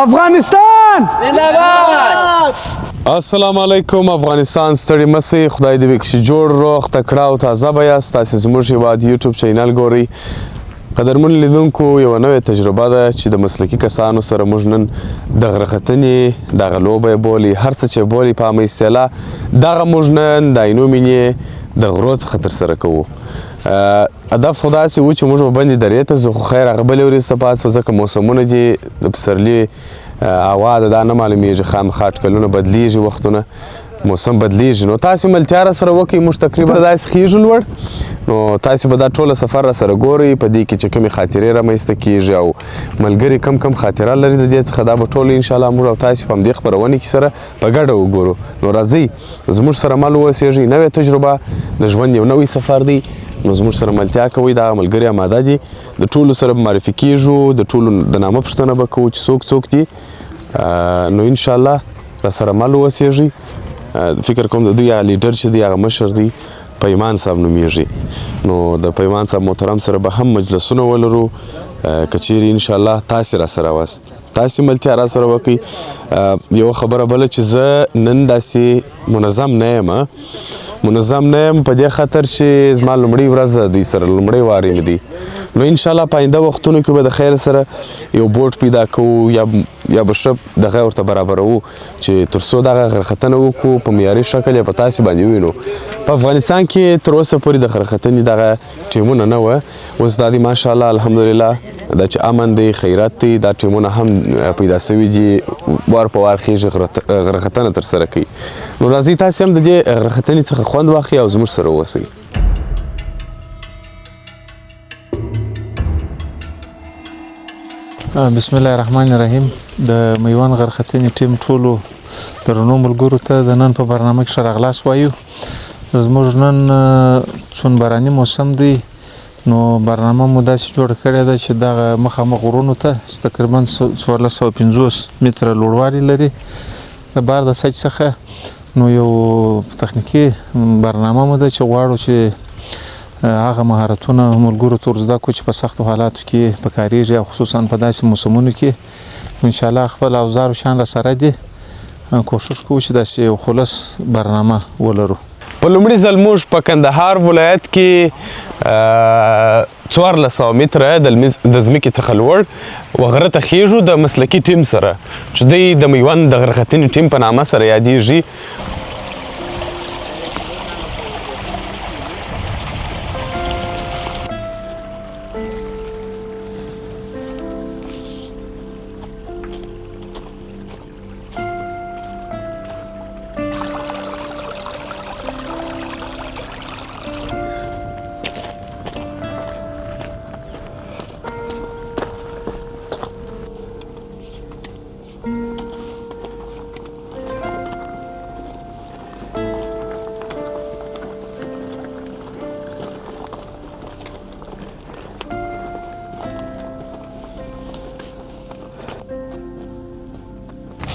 افغانستان زنده‌باد. السلام علیکم افغانستان، ستړي مه سئ، خدای دې پکښې جوړ، روغ، تکړه او تازه به یاست. تاسې زموږ هېواد یوټیوب چینل ګورئ. قدرمن لیدونکو، یوه نوې تجربه ده چې د مسلکي کسانو سره موږ نن د غره ختنې دغه لوبه یې بولي، هر څه چې بولي په عامه اصطلاح، دغه موږ نن د عینو مینې د غرو څخه ترسره کوو. هدف خو داسې و چې موږ به بندې درې ته ځو، خو خیر هغه بلې ورځ ته پاتې شو، ځکه موسمونه دي، د پسرلي هوا ده، دا نه معلومیږي، خامخا اټکلونه بدلیږي، وختونه موسم بدلیږي. نو تاسې ملتیا را سره وکړئ. موږ تقریبا داسې خیږو لوړ، نو تاسې به دا ټوله سفر را سره ګورئ. په دې کې چې کومې خاطرې رامنځته کیږي او ملګري کم کم خاطره لري د دې څخه، دا به ټول انشاءالله موږ او تاسې په همدې خپرونې کې سره په ګډه وګورو. نو راځئ زموږ سره مل واوسېږئ. نوې تجربه، د ژوند یو نوی سفر دی، نو زموږ سره ملتیا کوئ. دا ملګري اماده دي، د ټولو سره به معرفي کیږو، د ټولو د نامه پوښتنه به کوو چې څوک څوک دي. نو انشاءالله را سره مل واوسېږئ. فکر کوم د دوی هغه لیډر چې دی، هغه مشر دی، پیمان صاحب نومیږي. نو د پیمان صاحب محترم سره به هم مجلسونه ولرو، که چیرې انشاءالله تاسې را سره واست، تاسې ملتیا را سره وکئ. یوه خبره بله چې زه نن داسې منظم نه یم، منظم نه یم په دې خاطر چې زما لومړۍ ورځ ده دوی سره، لومړی وار مې دی. نو انشاءالله په آینده وختونو کې به د خیر سره یو بوټ پیدا کوو یا به ښه دغه ورته برابروو چې تر څو دغه غرختنه وکړو په معیاري شکل یې په تاسې باندې ووینو. په افغانستان کې تر اوسه پورې د غرختنې دغه ټیمونه نه وه، اوس دا دی ماشاءالله الحمدلله دا چې امن دی، خیرت دی، دا ټیمونه هم پیدا سوي دي، وار په وار خېږي غرختنه ترسره کوي. نو راځئ تاسې هم د دې غرختنې څخه خوند واخلئ او زموږ سره اوسئ. بسم الله الرحمن الرحیم. د میوند غرختنې ټیم ټولو درنو ملګرو ته د نن په برنامه کې ښه راغلاست وایو. زموږ نن چون باراني موسم دی، نو برنامه مو داسې جوړه کړې ده چې دغه مخامخ غرونو ته چې تقریبا 1450 متره لوړوالی لري د بار د سچ څخه، نو یو تخنیکي برنامه مو ده چې غواړو چې هغه مهارتونه ملګرو ته ور زده کړو چې په سختو حالاتو کې پکارېږي او خصوصا په داسې موسمونو کې. نو انشاءالله خپل اوزار او شیان را سره دي، کوښښ کوو چې داسې یو خلص برنامه ولرو. په لومړي ځل موږ په کندهار ولایت کې 1400 متره د ځمکې څخه لوړ و غره ته خیږو د مسلکي ټیم سره چې دوی د میوند د غرختنې ټیم په نامه سره یادیږي.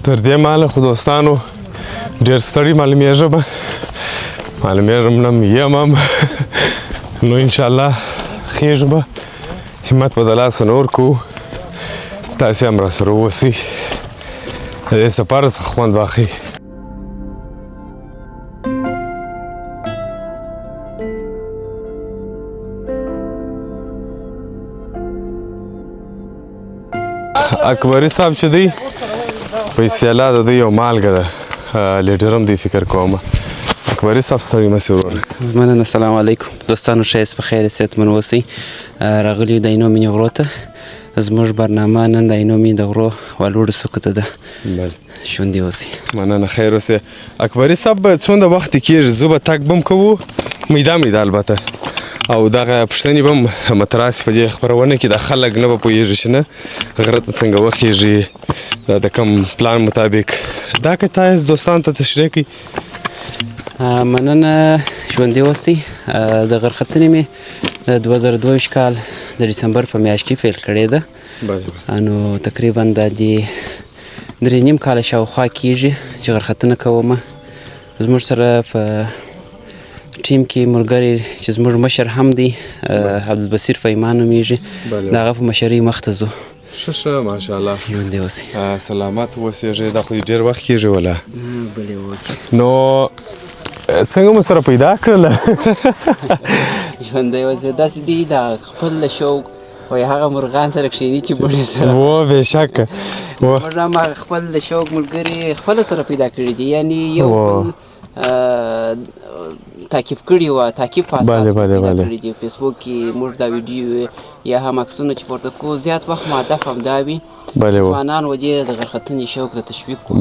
تر دې مهاله خو دوستانو ډېر ستړي معلومېږم، معلومېږم نه یم هم. نو انشاءالله خېږو به، همت به د لاسه نه ورکوو. تاسې هم راسره واوسئ، د دې سفر څخه خوند واخلئ. اکبري صاحب چې دی په اصطلاح د دوی یو مالګه ده، لیډر هم دی فکر کوم. اکبري صاحب ستړي مه سې وروره. مننه. السلام علیکم دوستانو، ښه یاست؟ په خیر صحتمند اوسئ. راغلي یو د عینو مینې غرو ته. زموږ برنامه نن د عینو مینې د غرو والوړو څوکو ته ده. ژوندي اوسئ. مننه، خیر اوسئ. اکبري صاحب څومره وخت کېږي زه به تګ به هم کوو، میده میده البته، او دغه پوښتنې به هم مطرح سي په دې خپرونه کې. دا خلک نه به پوهېږي چې نه غره ته څنګه وخېږي، دا د کوم پلان مطابق. دا که تاسو دوستان ته تشریح کړئ. مننه، ژوندي اوسئ. د غرختنې مې د 2022 کال د ډسمبر په میاشت کې پیل کړې ده. نو تقریبا دا دې درې نیم کاله شاوخوا کېږي چې غرختنه کوم. زموږ سره په ټیم کې ملګری چې زموږ مشر هم دی، عبدالبصیر فیمان نومېږي، د هغه په مشرۍ مخته ځو. ښه ښه ماشاءالله. ژوندی اوسئ. سلامت اوسېږئ. دا خو دې ډېر وخت کېږي ولا. بلې وکړي. نو څنګه مو سره پیدا کړله؟ ژوندی اوسئ. داسې دی دا خپل له شوق وایي هغه مرغان سره کښېني چې بڼې سره. و بېشکه. موږ هم هغه خپل د شوق ملګري خپله سره پیدا کړي دي، یعنې یو بل تعقیب کړي وه، تعقیب په اساس پیدا کړي دي. فیسبوک کې موږ دا ویډیو یا هم عکسونه چې پورته کوو، زیات وخت مو هدف هم دا وي ځوانان و دې د غرختنې شوق ته تشویق کړو،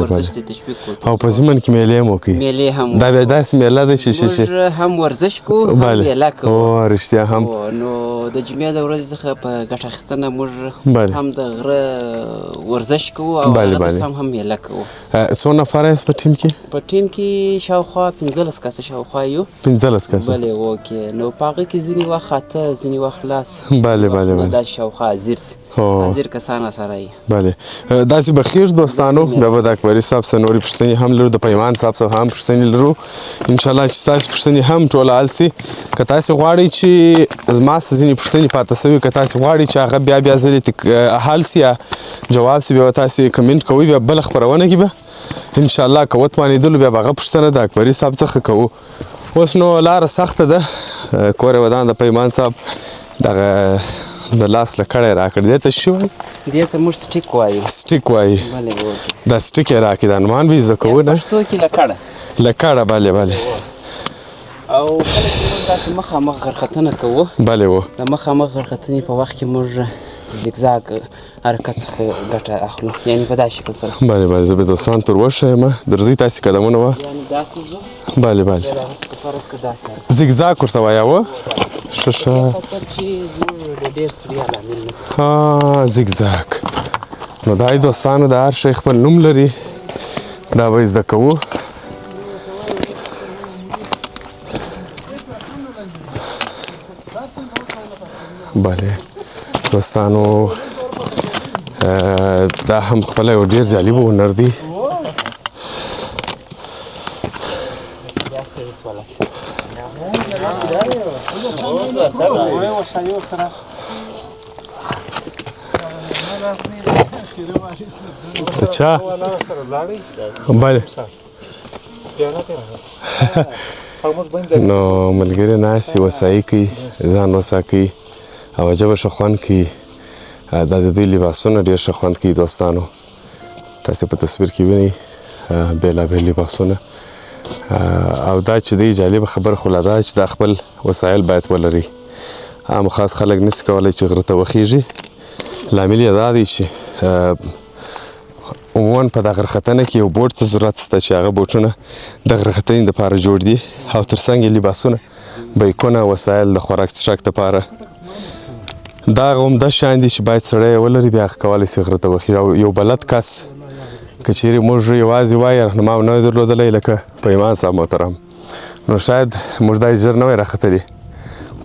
ورزش ته تشویق کړو. او په ضمن کې میلې هم وکړي. میلې هم دا بیا داسې میله ده چې موږ هم ورزش کوو هم میله کوو. رښتیا هم. نو د جمعې د ورځې څخه په ګټه اخیستنه موږ هم د غره ورزش کوو او هغه سم هم میله کوو. څو نفره یاست په ټیم کې؟ په ټیم کې شاوخوا 15 کسه شاوخوا یو. 15 کسه. بله اوکې. نو په هغه کې ځینې وخت اته، ځینې وخت لس. بله بله بله. دا شاوخوا حاضر حاضر کسان سره یې. بله داسې بخیر دوستانو، بیا به د اکبري صاحب څخه نورې پوښتنې هم لرو، د پیمان صاحب څخه هم پوښتنې لرو. انشاءالله چې ستاسې پوښتنې هم ټوله حل سي. که تاسې غواړئ چې زما څخه ځینې پوښتنې پاته سوي، که تاسې غواړئ چې هغه بیا بیا ځلې حل سي یا جواب سي، بیا به تاسې کمنټ کوئ، بیا بله خپرونه کې به انشاءالله که وتوانېدلو بیا به هغه پوښتنه د اکبري صاحب څخه کوو. اوس نو لاره سخته ده، کور یې ودان د پیمان صاحب دغه د لاس لکړه یې راکړه. دې ته څه وایي؟ دې ته موږ سټیک وایو. سټیک وایي. دا سټیک یې راکړي، دا نومان به یې زده کوو نه؟ پښتو کې لکړه. لکړه، بله بله. او کله چې موږ داسې مخامخ غرختنه کوو، بله و، د مخامخ غرختنې په وخت کې موږ زیګزاګ حرکت څخه ګټه اخلو، یعنې په دا شکل سره. بله بله، زه به دوستان تر وښیم. درځئ تاسې قدمونه وه. یعنې داسې ځو. بله بله. بیا د هغه څخه فرض که داسې حرکت. زیګزاګ ورته وایه و؟ ښه ښه. خاطر چې زموږ د ډېر ستړیا لامل نه سي. ها زیګزاګ. نو دا دوستانو د هر شی خپل نوم لري، دا به یې زده کوو. بله دوستانو دا هم خپله یو ډېر جالب هنر دی. چا؟ بله. نو ملګري ناست دي، وسایي کوي، ځان وسا کوي او عجبه ښه خوند کوي. دا د دوی لباسونه ډېر ښه خوند کوي دوستانو. تاسې په تصویر کې وینئ بېلابېل لباسونه. او دا چې دی جالبه خبره خو لا دا چې دا خپل وسایل باید ولري. عام خاص خلک نشي کولی چې غره ته وخیږي. لامل یې دا دی چې عموما په دا غرختنه کې یو بوټ ته ضرورت شته چې هغه بوټونه د غرختنې دپاره جوړ دي، او تر څنګ یې لباسونه، بیکونه، وسایل د خوراک څښاک دپاره. دا هغه عمده شیان دي چې باید سړی یې ولري، بیا هغه کولی شي غره ته وخیږي. او یو بلد کس که چیرې موږ یوازې وای، رهنما نه وای درلودلی لکه پیمان صاحب محترم، نو شاید موږ دا ژر نه وای راختلي.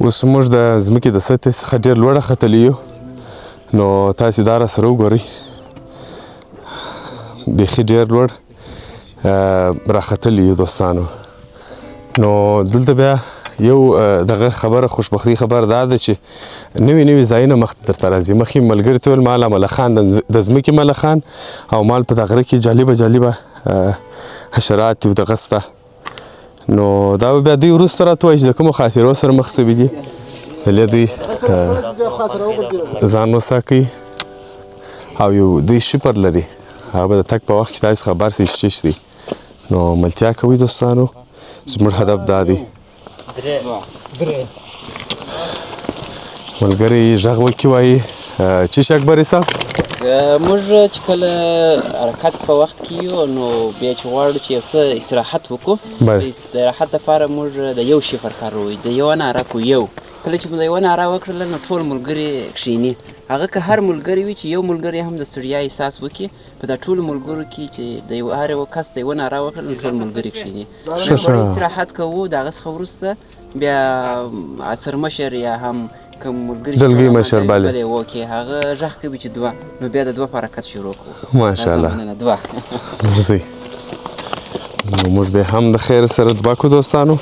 اوس موږ د ځمکې د سطحې څخه ډېر لوړ ختلي یو، نو تاسې دا راسره وګورئ، بیخي ډېر لوړ راختلي یو دوستانو. نو دلته بیا یو دغه خبره، خوشبختي خبره دا ده چې نوي نوي ځایونه مخته درته راځي. مخکې ملګري ته ویل ما لا ملخان د ځمکې ملخان او مال په دغه غره کې جالبه جالبه حشرات دي دغه سته. نو دا به بیا دوی وروسته راته وایي چې د کومو خاطرو سره مخ سوي دي. دلې دوی ځان وساکئ. او یو دوی شپر لري، هغه به د تګ په وخت کې تاسې خبر سئ چې څه دی. نو ملتیا کوئ دوستانو، زموږ هدف دا دی. ملګری غږ وکړي وایي چې شي اکبري صاحب؟ موږ چې کله حرکت په وخت کې یو، نو بیا چې غواړو چې یو څه استراحت وکړو، د استراحت لپاره موږ د یو شفر کاروو، د یو ناره کوو. یو کله چې موږ د یوه ناره وکړله نو ټول ملګري کښېني. هغه که هر ملګری وي، چې یو ملګری هم د ستړیا احساس وکړي، په دا ټولو ملګرو کې چې د یو هر یو کس د یوه ناره وکړله نو ټول ملګري کښېني. استراحت کوو، د هغه څخه وروسته بیا سرمشر یا هم کوم ملګري چې دلګی مشر، بله بله وکړي، هغه غږ کوي چې دوه، نو بیا د دوه په حرکت شروع کوو. ماشاءالله. مننه، دوه. ځئ. نو موږ به هم د خیر سره دوه کړو دوستانو.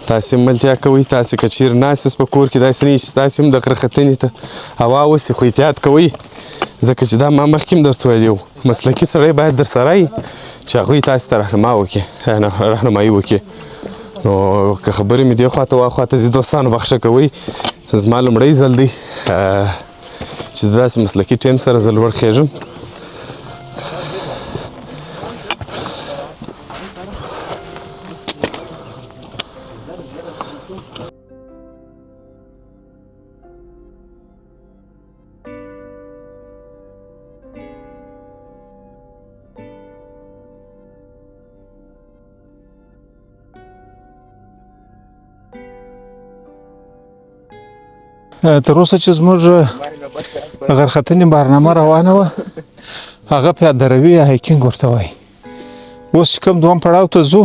تاسې هم ملتیا کوئ. تاسې که چیرې ناست یاست په کور کې، داسې نه وي چې تاسې هم د غره ختنې ته هوا وسي، خو احتیاط کوئ، ځکه چې دا ما مخکې هم درته ویلي وو، مسلکي سړی باید درسره وي چې هغوی تاسې ته رهنما وکړي، رهنمایي وکړي. نو که خبرې مې دې خواته وا خواته ځي دوستانو بخښه کوئ، زما لومړی ځل دی چې د داسې مسلکي ټیم سره زه لوړ خېژم. تر اوسه چې زموږ غرختنې برنامه روانه وه، هغه پیاده روي یا hiking ورته وایي. اوس چې کوم دوهم پړاو ته ځو،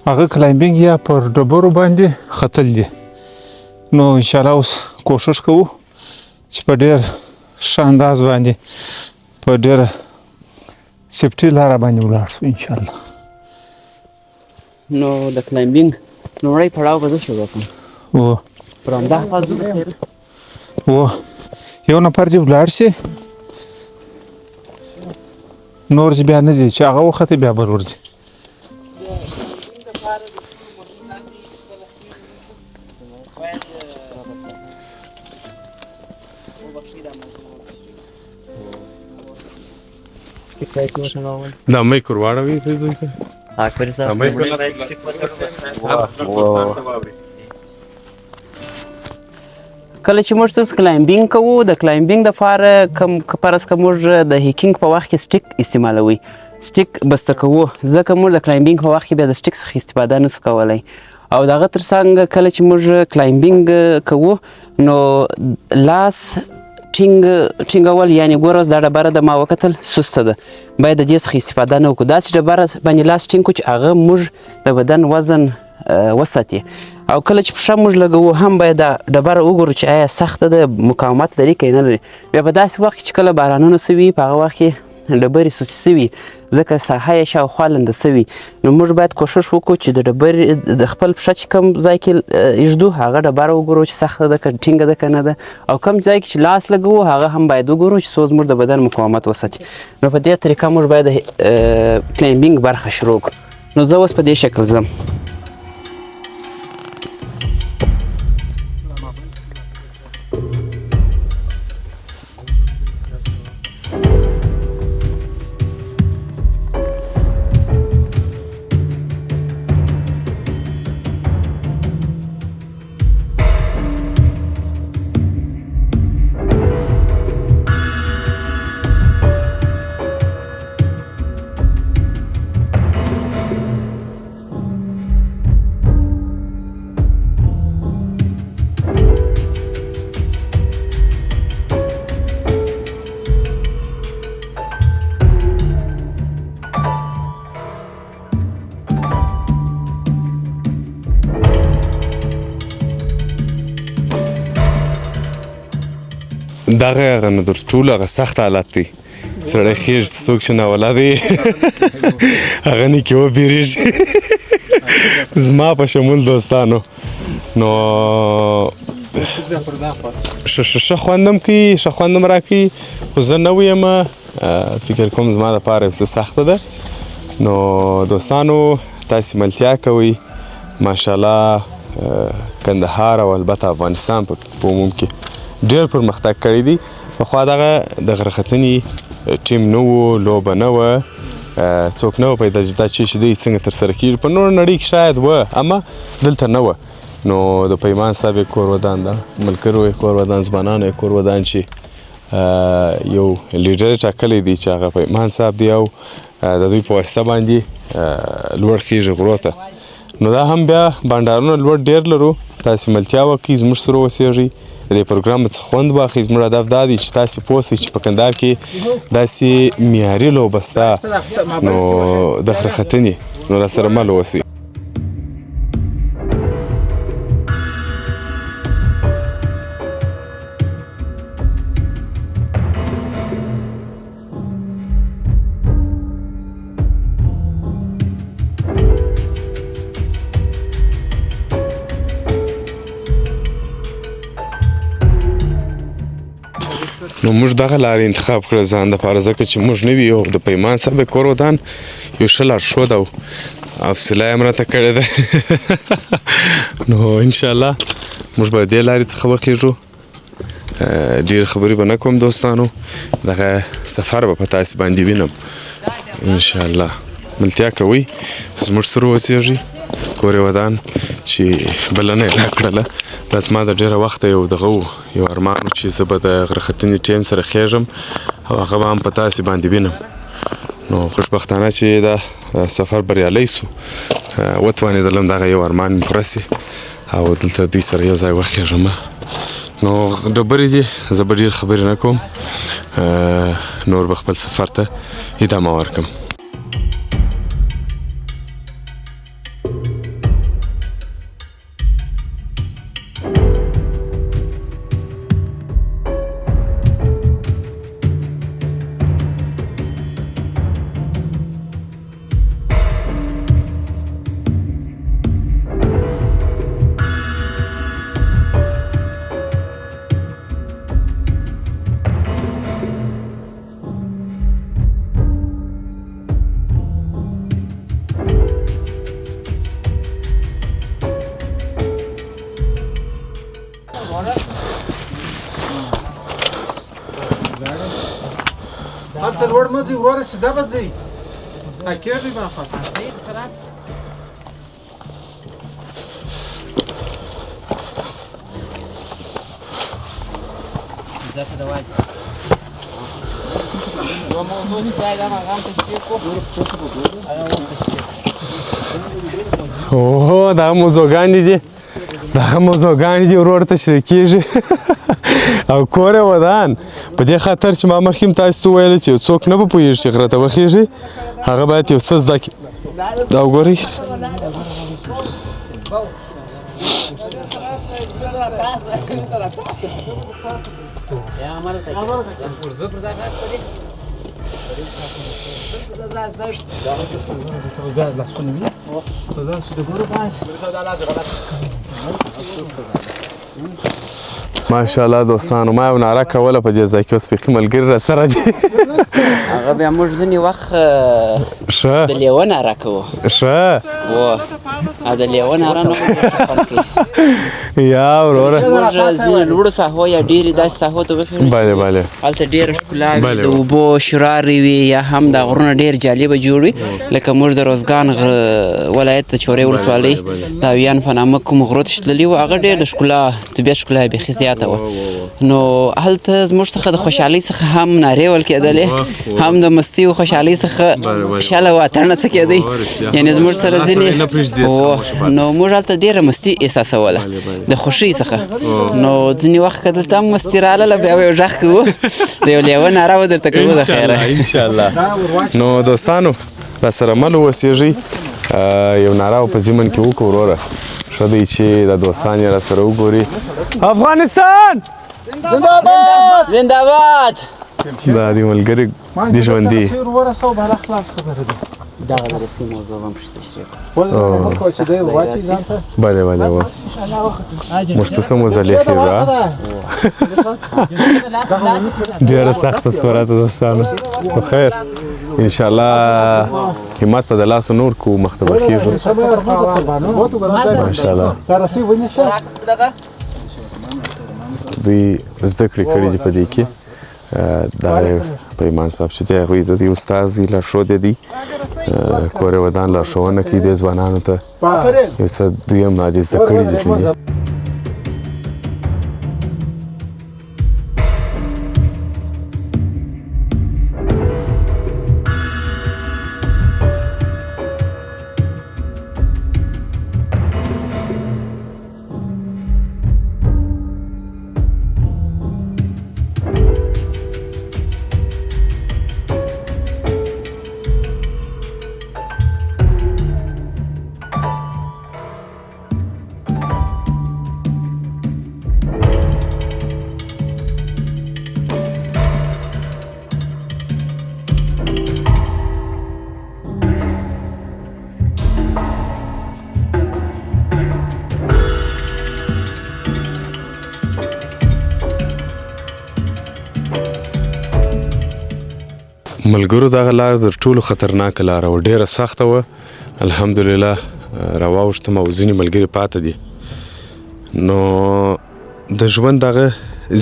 هغه climbing یا پر ډبرو باندې ختل دي. نو انشاءالله اوس کوشش کوو چې په ډېر ښه انداز باندې په ډېره safety لاره باندې ولاړ شو انشاءالله. نو د climbing لومړی پړاو به زه شروع کړم. و پر همدا خوا ځو. و یو نفر دې ولاړ شي، نور دې بیا نه ځي، چې هغه وخته بیا بل ورځي. دا مایک ور واړوي دوی ته. اکبر صاحب مایک کله چې موږ څه climbing کوو، د climbing دپاره کوم فرض که موږ د hiking په وخت کې stick استعمالوي، stick بسته کوو، ځکه موږ د climbing په وخت کې بیا د stick څخه استفاده نسو کولی. او د هغه تر څنګ کله چې موږ climbing کوو نو لاس ټینګول، یعنی ګوره اوس دا ډبره ده، ما وکتل سسته ده، باید د دې څخه استفاده نه وکړو. داسې ډبره باندې لاس ټینګ کړو چې هغه موږ د بدن وزن وساتي. او کله چې پښه موږ لګوو هم باید دا ډبره وګورو چې آیا سخته ده، مقاومت لري که نه لري. بیا په داسې وخت کې چې کله بارانونه سوي، په هغه وخت کې ډبرې سستې سوي، ځکه ساحه یې شاوخوا لنده سوي. نو موږ باید کوشش وکړو چې د ډبرې د خپل پښه چې کوم ځای کې ایږدو هغه ډبره وګورو چې سخته ده که ټینګه ده که نه ده، او کوم ځای کې چې لاس لګوو هغه هم باید وګورو چې څو زموږ د بدن مقاومت وساتي. نو په دې طریقه موږ باید د climbing برخه شروع کړو. نو زه اوس په دې شکل ځم. دغه هغه نو تر ټولو هغه سخت حالت دی، سړی خېژ څوک چې ناوله دی هغه نه کې وبېرېږي، زما په شمول دوستانو. نو ښه خوند هم کوي، ښه خوند هم راکوي، خو زه نوی یم، فکر کوم زما دپاره یو څه سخته ده. نو دوستانو تاسې ملتیا کوئ، ماشاءالله کندهار او البته افغانستان په عموم کې ډېر پرمختګ کړی دی. پخوا دغه د غره ختنې ټیم نه و، لوبه نه وه، څوک نه و پیدا چې دا چې دی څنګه ترسره کېږي. په نوره نړۍ کې شاید وه، اما دلته نه وه. نو د پیمان صاحب یې کور ودان ده، ملګرو یې کور ودان، ځوانانو یې کور ودان چې یو لیډر یې ټاکلی دی چې هغه پیمان صاحب دی، او د دوی په واسطه باندې لوړ خېږي غرو ته. نو دا هم بیا بنډارونه لوړ ډېر لرو، تاسې ملتیا وکړئ، زموږ سره اوسېږئ، د دې پروګرام څخه خوند واخلئ. زموږ هدف دا دی چې تاسې پوه شئ چې په کندهار کې داسې معیاري لوبه شته، نو د غره ختنې، نو را سره مل اوسئ. نو موږ دغه لارې انتخاب کړه ځان دپاره، ځکه چې موږ نوي یو. د پیمان صاحب کور ودان یو ښه لارښود او حوصله یې هم راته کړې ده. نو انشاءالله موږ به دې لارې څخه وخېږو. ډېرې خبرې به نه کوم دوستانو، دغه سفر به په تاسې باندې وینم انشاءالله. ملتیا کوئ، زموږ سره اوسېږئ. کور یې ودان چې بلنه یې راکړله. دا زما د ډېره وخته یو دغه و، یو ارمان و چې زه به د غره ختنې ټیم سره خېږم او هغه به هم په تاسې باندې وینم. نو خوشبختانه چې دا سفر بریالی سو، وتوانېدلم دغه یو ارمان مې پوره سي او دلته دوی سره یو ځای وخېږم. نو ډبرې دي، زه به ډېر خبرې نه کوم، نور به خپل سفر ته ادامه ورکړم. هلته لوړ مه ځئ وروره، سیده به ځئ، تکیږئ به خوا. اوه دا موضوعګانې دي، دغه موضوعګانې دي ورور تشریح کېږي. او کور یې ودان په دې خاطر چې ما مخکې هم تاسو ته وویل چې یو څوک نه به پوهېږي چې غره ته وخېږي، هغه باید یو څه زده کړي. دا وګورئ، ماشاءالله دوستانو، ما یو ناره کوله په دې ځای کې، اوس بیخي ملګري را سره دي. هغه بیا موږ ځینې وخت ښه د لیوه ناره کوو. ښه او د لیوه ناره نو خوند کوي. یا وروره، موږ ځینې لوړو ساحو یا ډېرې داسې ساحو ته وخېژو، بله بله، هلته ډېره ښکلا وي، د اوبو شرارې وي، یا هم دا غرونه ډېر جالبه جوړ وي. لکه موږ د روزګان ولایت د چورې ولسوالۍ د اویان په نامه کوم غرو ته تللي وو، هغه ډېر د ښکلا طبیعت ښکلا یې بیخي زیاته وه. نو هلته زموږ څخه د خوشحالۍ څخه هم نارې ویل کېدلې، هم د مستۍ او خوشحالۍ څخه شله او اتڼ څه کېدی، یعنې زموږ سره ځینې. نو موږ هلته ډېره مستي احساسوله د خوښۍ څخه. نو ځینې وخت که دلته هم مستي رالله بیا به یو غږ کوو، د یو لیوه ناره به درته کوو د خیره انشاءالله. نو دوستانو را سره مل اوسېږئ، یو ناره په ضمن کې وکړو وروره. ښه دی چې دا دوستان یې را سره وګوري. افغانستان زنده‌باد، زنده‌باد. دا دې ملګري دي ژوندي. دغه د رسۍ موضوع به هم ښه تشریح کړو. بله بله، و موږ ته څه مزلې خېږه، ډېره سخته سوه راته دوستانو. خو خیر انشاءالله همت به د لاسه نور کوو، مخته به خېږو ماشاءالله. دوی زده کړې کړې دي په دې کې. دغه پیمان صاحب چې دی هغوی د دوی استاد دی، لارښود دی، کور یې ودان لارښوونه کوي دې ځوانانو ته. یو څه دوی هم عادي زده کړي دي ځینې. ملګرو دغه لار تر ټولو خطرناکه لاره وه، ډېره سخته وه. الحمدلله راواوښتم او ځینې ملګري پاته دي. نو د ژوند دغه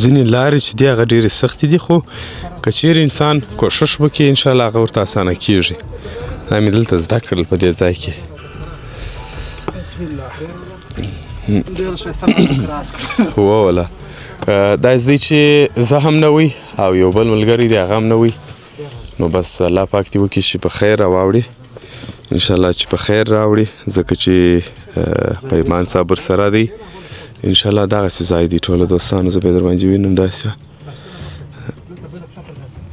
ځینې لارې چې دي هغه ډېرې سختې دي، خو که چیرې انسان کوشش وکړي انشاءالله هغه ورته اسانه کیږي. دا مې دلته زده کړل په دې ځای کې. بسم الله. ډېره ښایسته لاره کراس کړه. هو ولا دا دی چې زه هم نه وی او یو بل ملګری دی هغه هم نه وی، نو بس الله پاک دې وکړي چې په خیر راواوړي انشاءالله، چې په خیر راوړي، ځکه چې پیمان صاحب ورسره دی انشاءالله. دغسې ځای دی ټوله دوستانو، زه به یې در باندې وینم. داسې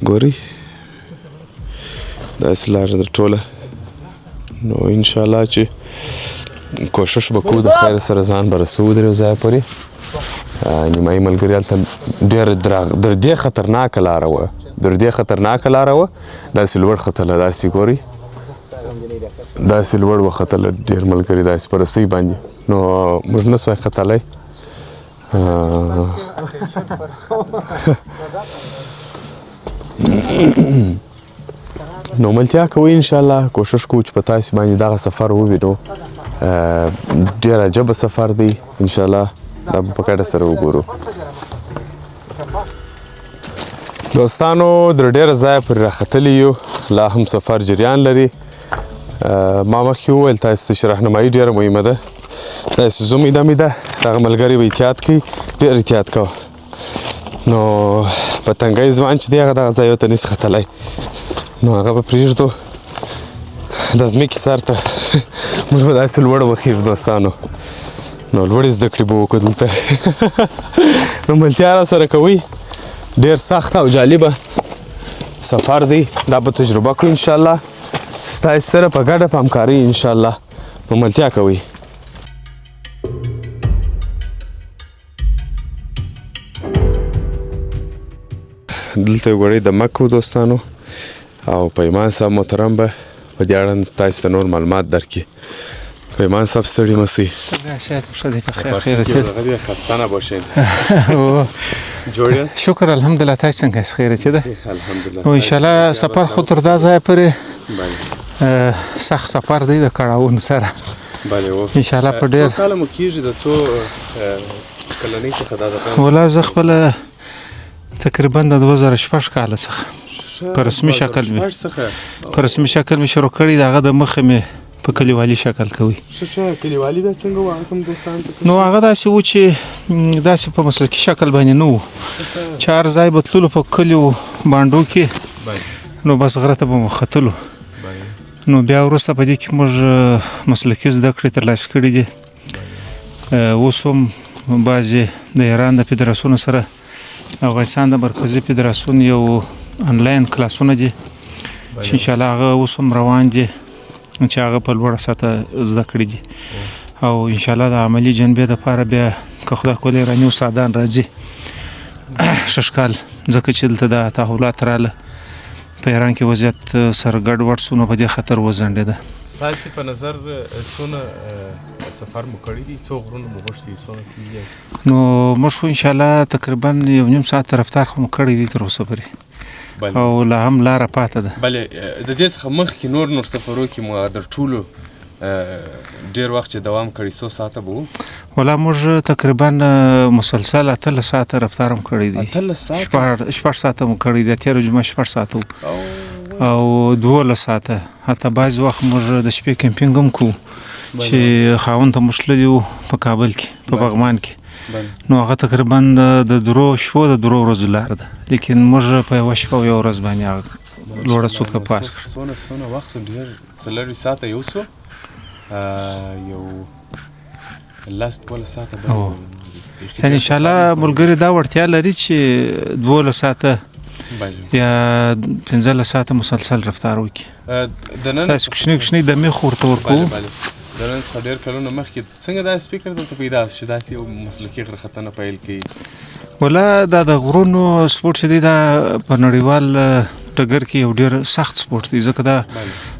ګورئ داسې لاره ده ټوله. نو انشاءالله چې کوشش به کوو د خیر سره ځان به رسوو درېو ځایه پورې. نیمایي ملګري هلته ډېره در دې خطرناکه لاره وه، در دې خطرناکه لاره وه، داسې لوړ ختله، داسې ګورئ داسې لوړ وختله ډېر ملګري داسې په رسۍ باندې، نو موږ نه سوای ختلی. نو ملتیا کوئ انشاءالله، کوشش کوو چې په تاسو باندې دغه سفر ووینو. ډېر عجبه سفر دی انشاءالله، دا به په ګډه سره وګورو. دوستانو در ډېره ځایه پورې راختلي یو، لا هم سفر جریان لري. ما مخکې وویل تاسو ته چې رهنمایي ډېره مهمه ده. داسې ځو میده میده، دغه ملګری به احتیاط کوي، ډېر احتیاط کوه. نو په تنګی ځوان چې دی هغه دغه ځای ته نشي ختلی، نو هغه به پرېږدو د ځمکې سر ته، موږ به داسې لوړ وخېژو دوستانو. نو لوړې زده کړې به وکړو دلته. نو ملتیا را سره کوئ، ډېر سخت او جالبه سفر دی، دا به تجربه کړو انشاءالله ستاسو سره په ګډه په همکارۍ انشاءالله. نو ملتیا کوئ. دلته یو ګړی دمه کوو دوستانو، او پیمان صاحب محترم به په دې اړه تاسو ته نور معلومات درکړي. پیمان صاحب ستړي مه سئ. صحت مو ښه دی؟ په خیر خیر رسېد. خسته نه باشین. جوړ یاست؟ شکر الحمدلله. تاسو څنګه یاست؟ خیر رسېده؟ الحمدلله. نو انشاءالله سفر خو تر دا ځایه پورې سخت سفر دی د کړاوونو سره. بله و انشاءالله په ډېر څو کاله مو کېږي، د څو کلنۍ څخه دا د ولا زه خپله تقریبا د 2006 کال څخه په رسمي شکل مې په رسمي شکل مې شروع کړی. د هغه د مخه مې په کلیوالي شکل کوي. ښه کلیوالي بیا څنګه وو؟ هغه کوم دوستان ته؟ نو هغه داسې و چې داسې په مسلکي شکل باندې نه و، چې هر ځای به تللو په کلیو بانډو کې، نو بس غره ته به مو ختلو. نو بیا وروسته په دې کې موږ مسلکي زده کړې ترلاسه کړې دي. اوس هم بعضې د ایران د فدراسیون سره افغانستان د مرکزي فدراسیون یو انلاین کلاسونه دي چې انشاءالله هغه اوس هم روان دي، چې هغه په لوړه سطح زده کړې دي. او انشاءالله د عملي جنبې دپاره بیا که خدای کول ایراني استادان راځي شش کال، ځکه چې دلته دا تحولات راله په ایران کې وضعیت سره ګډ وډ سو، نو په دې خاطر وځنډېده. ستاسې په نظر څونه سفر مو کړی دی، څو غرونه مو غوښتي دي، څونه تللي یاست؟ نو موږ خو انشاءالله تقریبا 1.5 ساعت رفتار خو مو کړی دی تر اوسه پورې، او لا هم لاره پاته ده. بله د دې څخه مخکې نور نور سفرو کې مو در ټولو ډېر وخت چې دوام کړی څو ساعته به و؟ ولا موږ تقریبا مسلسل 18 ساعته رفتار هم کړی دی. 18 ساعته؟ شپږ ساعته مو کړی دی، تېره جمعه 6 ساعته و او 12 ساعته. حتی بعضې وخت موږ د شپې کمپینګ هم کوو چې خاوند ته موږ تللي وو په کابل کې، په بغمان کې، نو هغه تقریبا د درو شپو د درو ورځو لار ده، لیکن موږ په یوه شپه او یوه ورځ باندې هغه لوړه څوکه پاس کړه. څونه وخت سو؟ ډېر 24 ساعته یو سو، یو 10 12 ساعته به یعنې انشاءالله ملګري دا وړتیا لري چې 12 ساعته یا 15 ساعته مسلسل رفتار وکړي. داسې کوچنۍ کوچنۍ دمې خو ورته ورکوو. د نن څخه ډېر کلونه مخکې څنګه داسې فکر دلته پیدا سو چې داسې یو مسلکي غره ختنه پیل کړئ؟ ولا دا د غرونو سپورټ چې دی دا په نړیوال ډګر کې یو ډېر سخت سپورټ دی، ځکه دا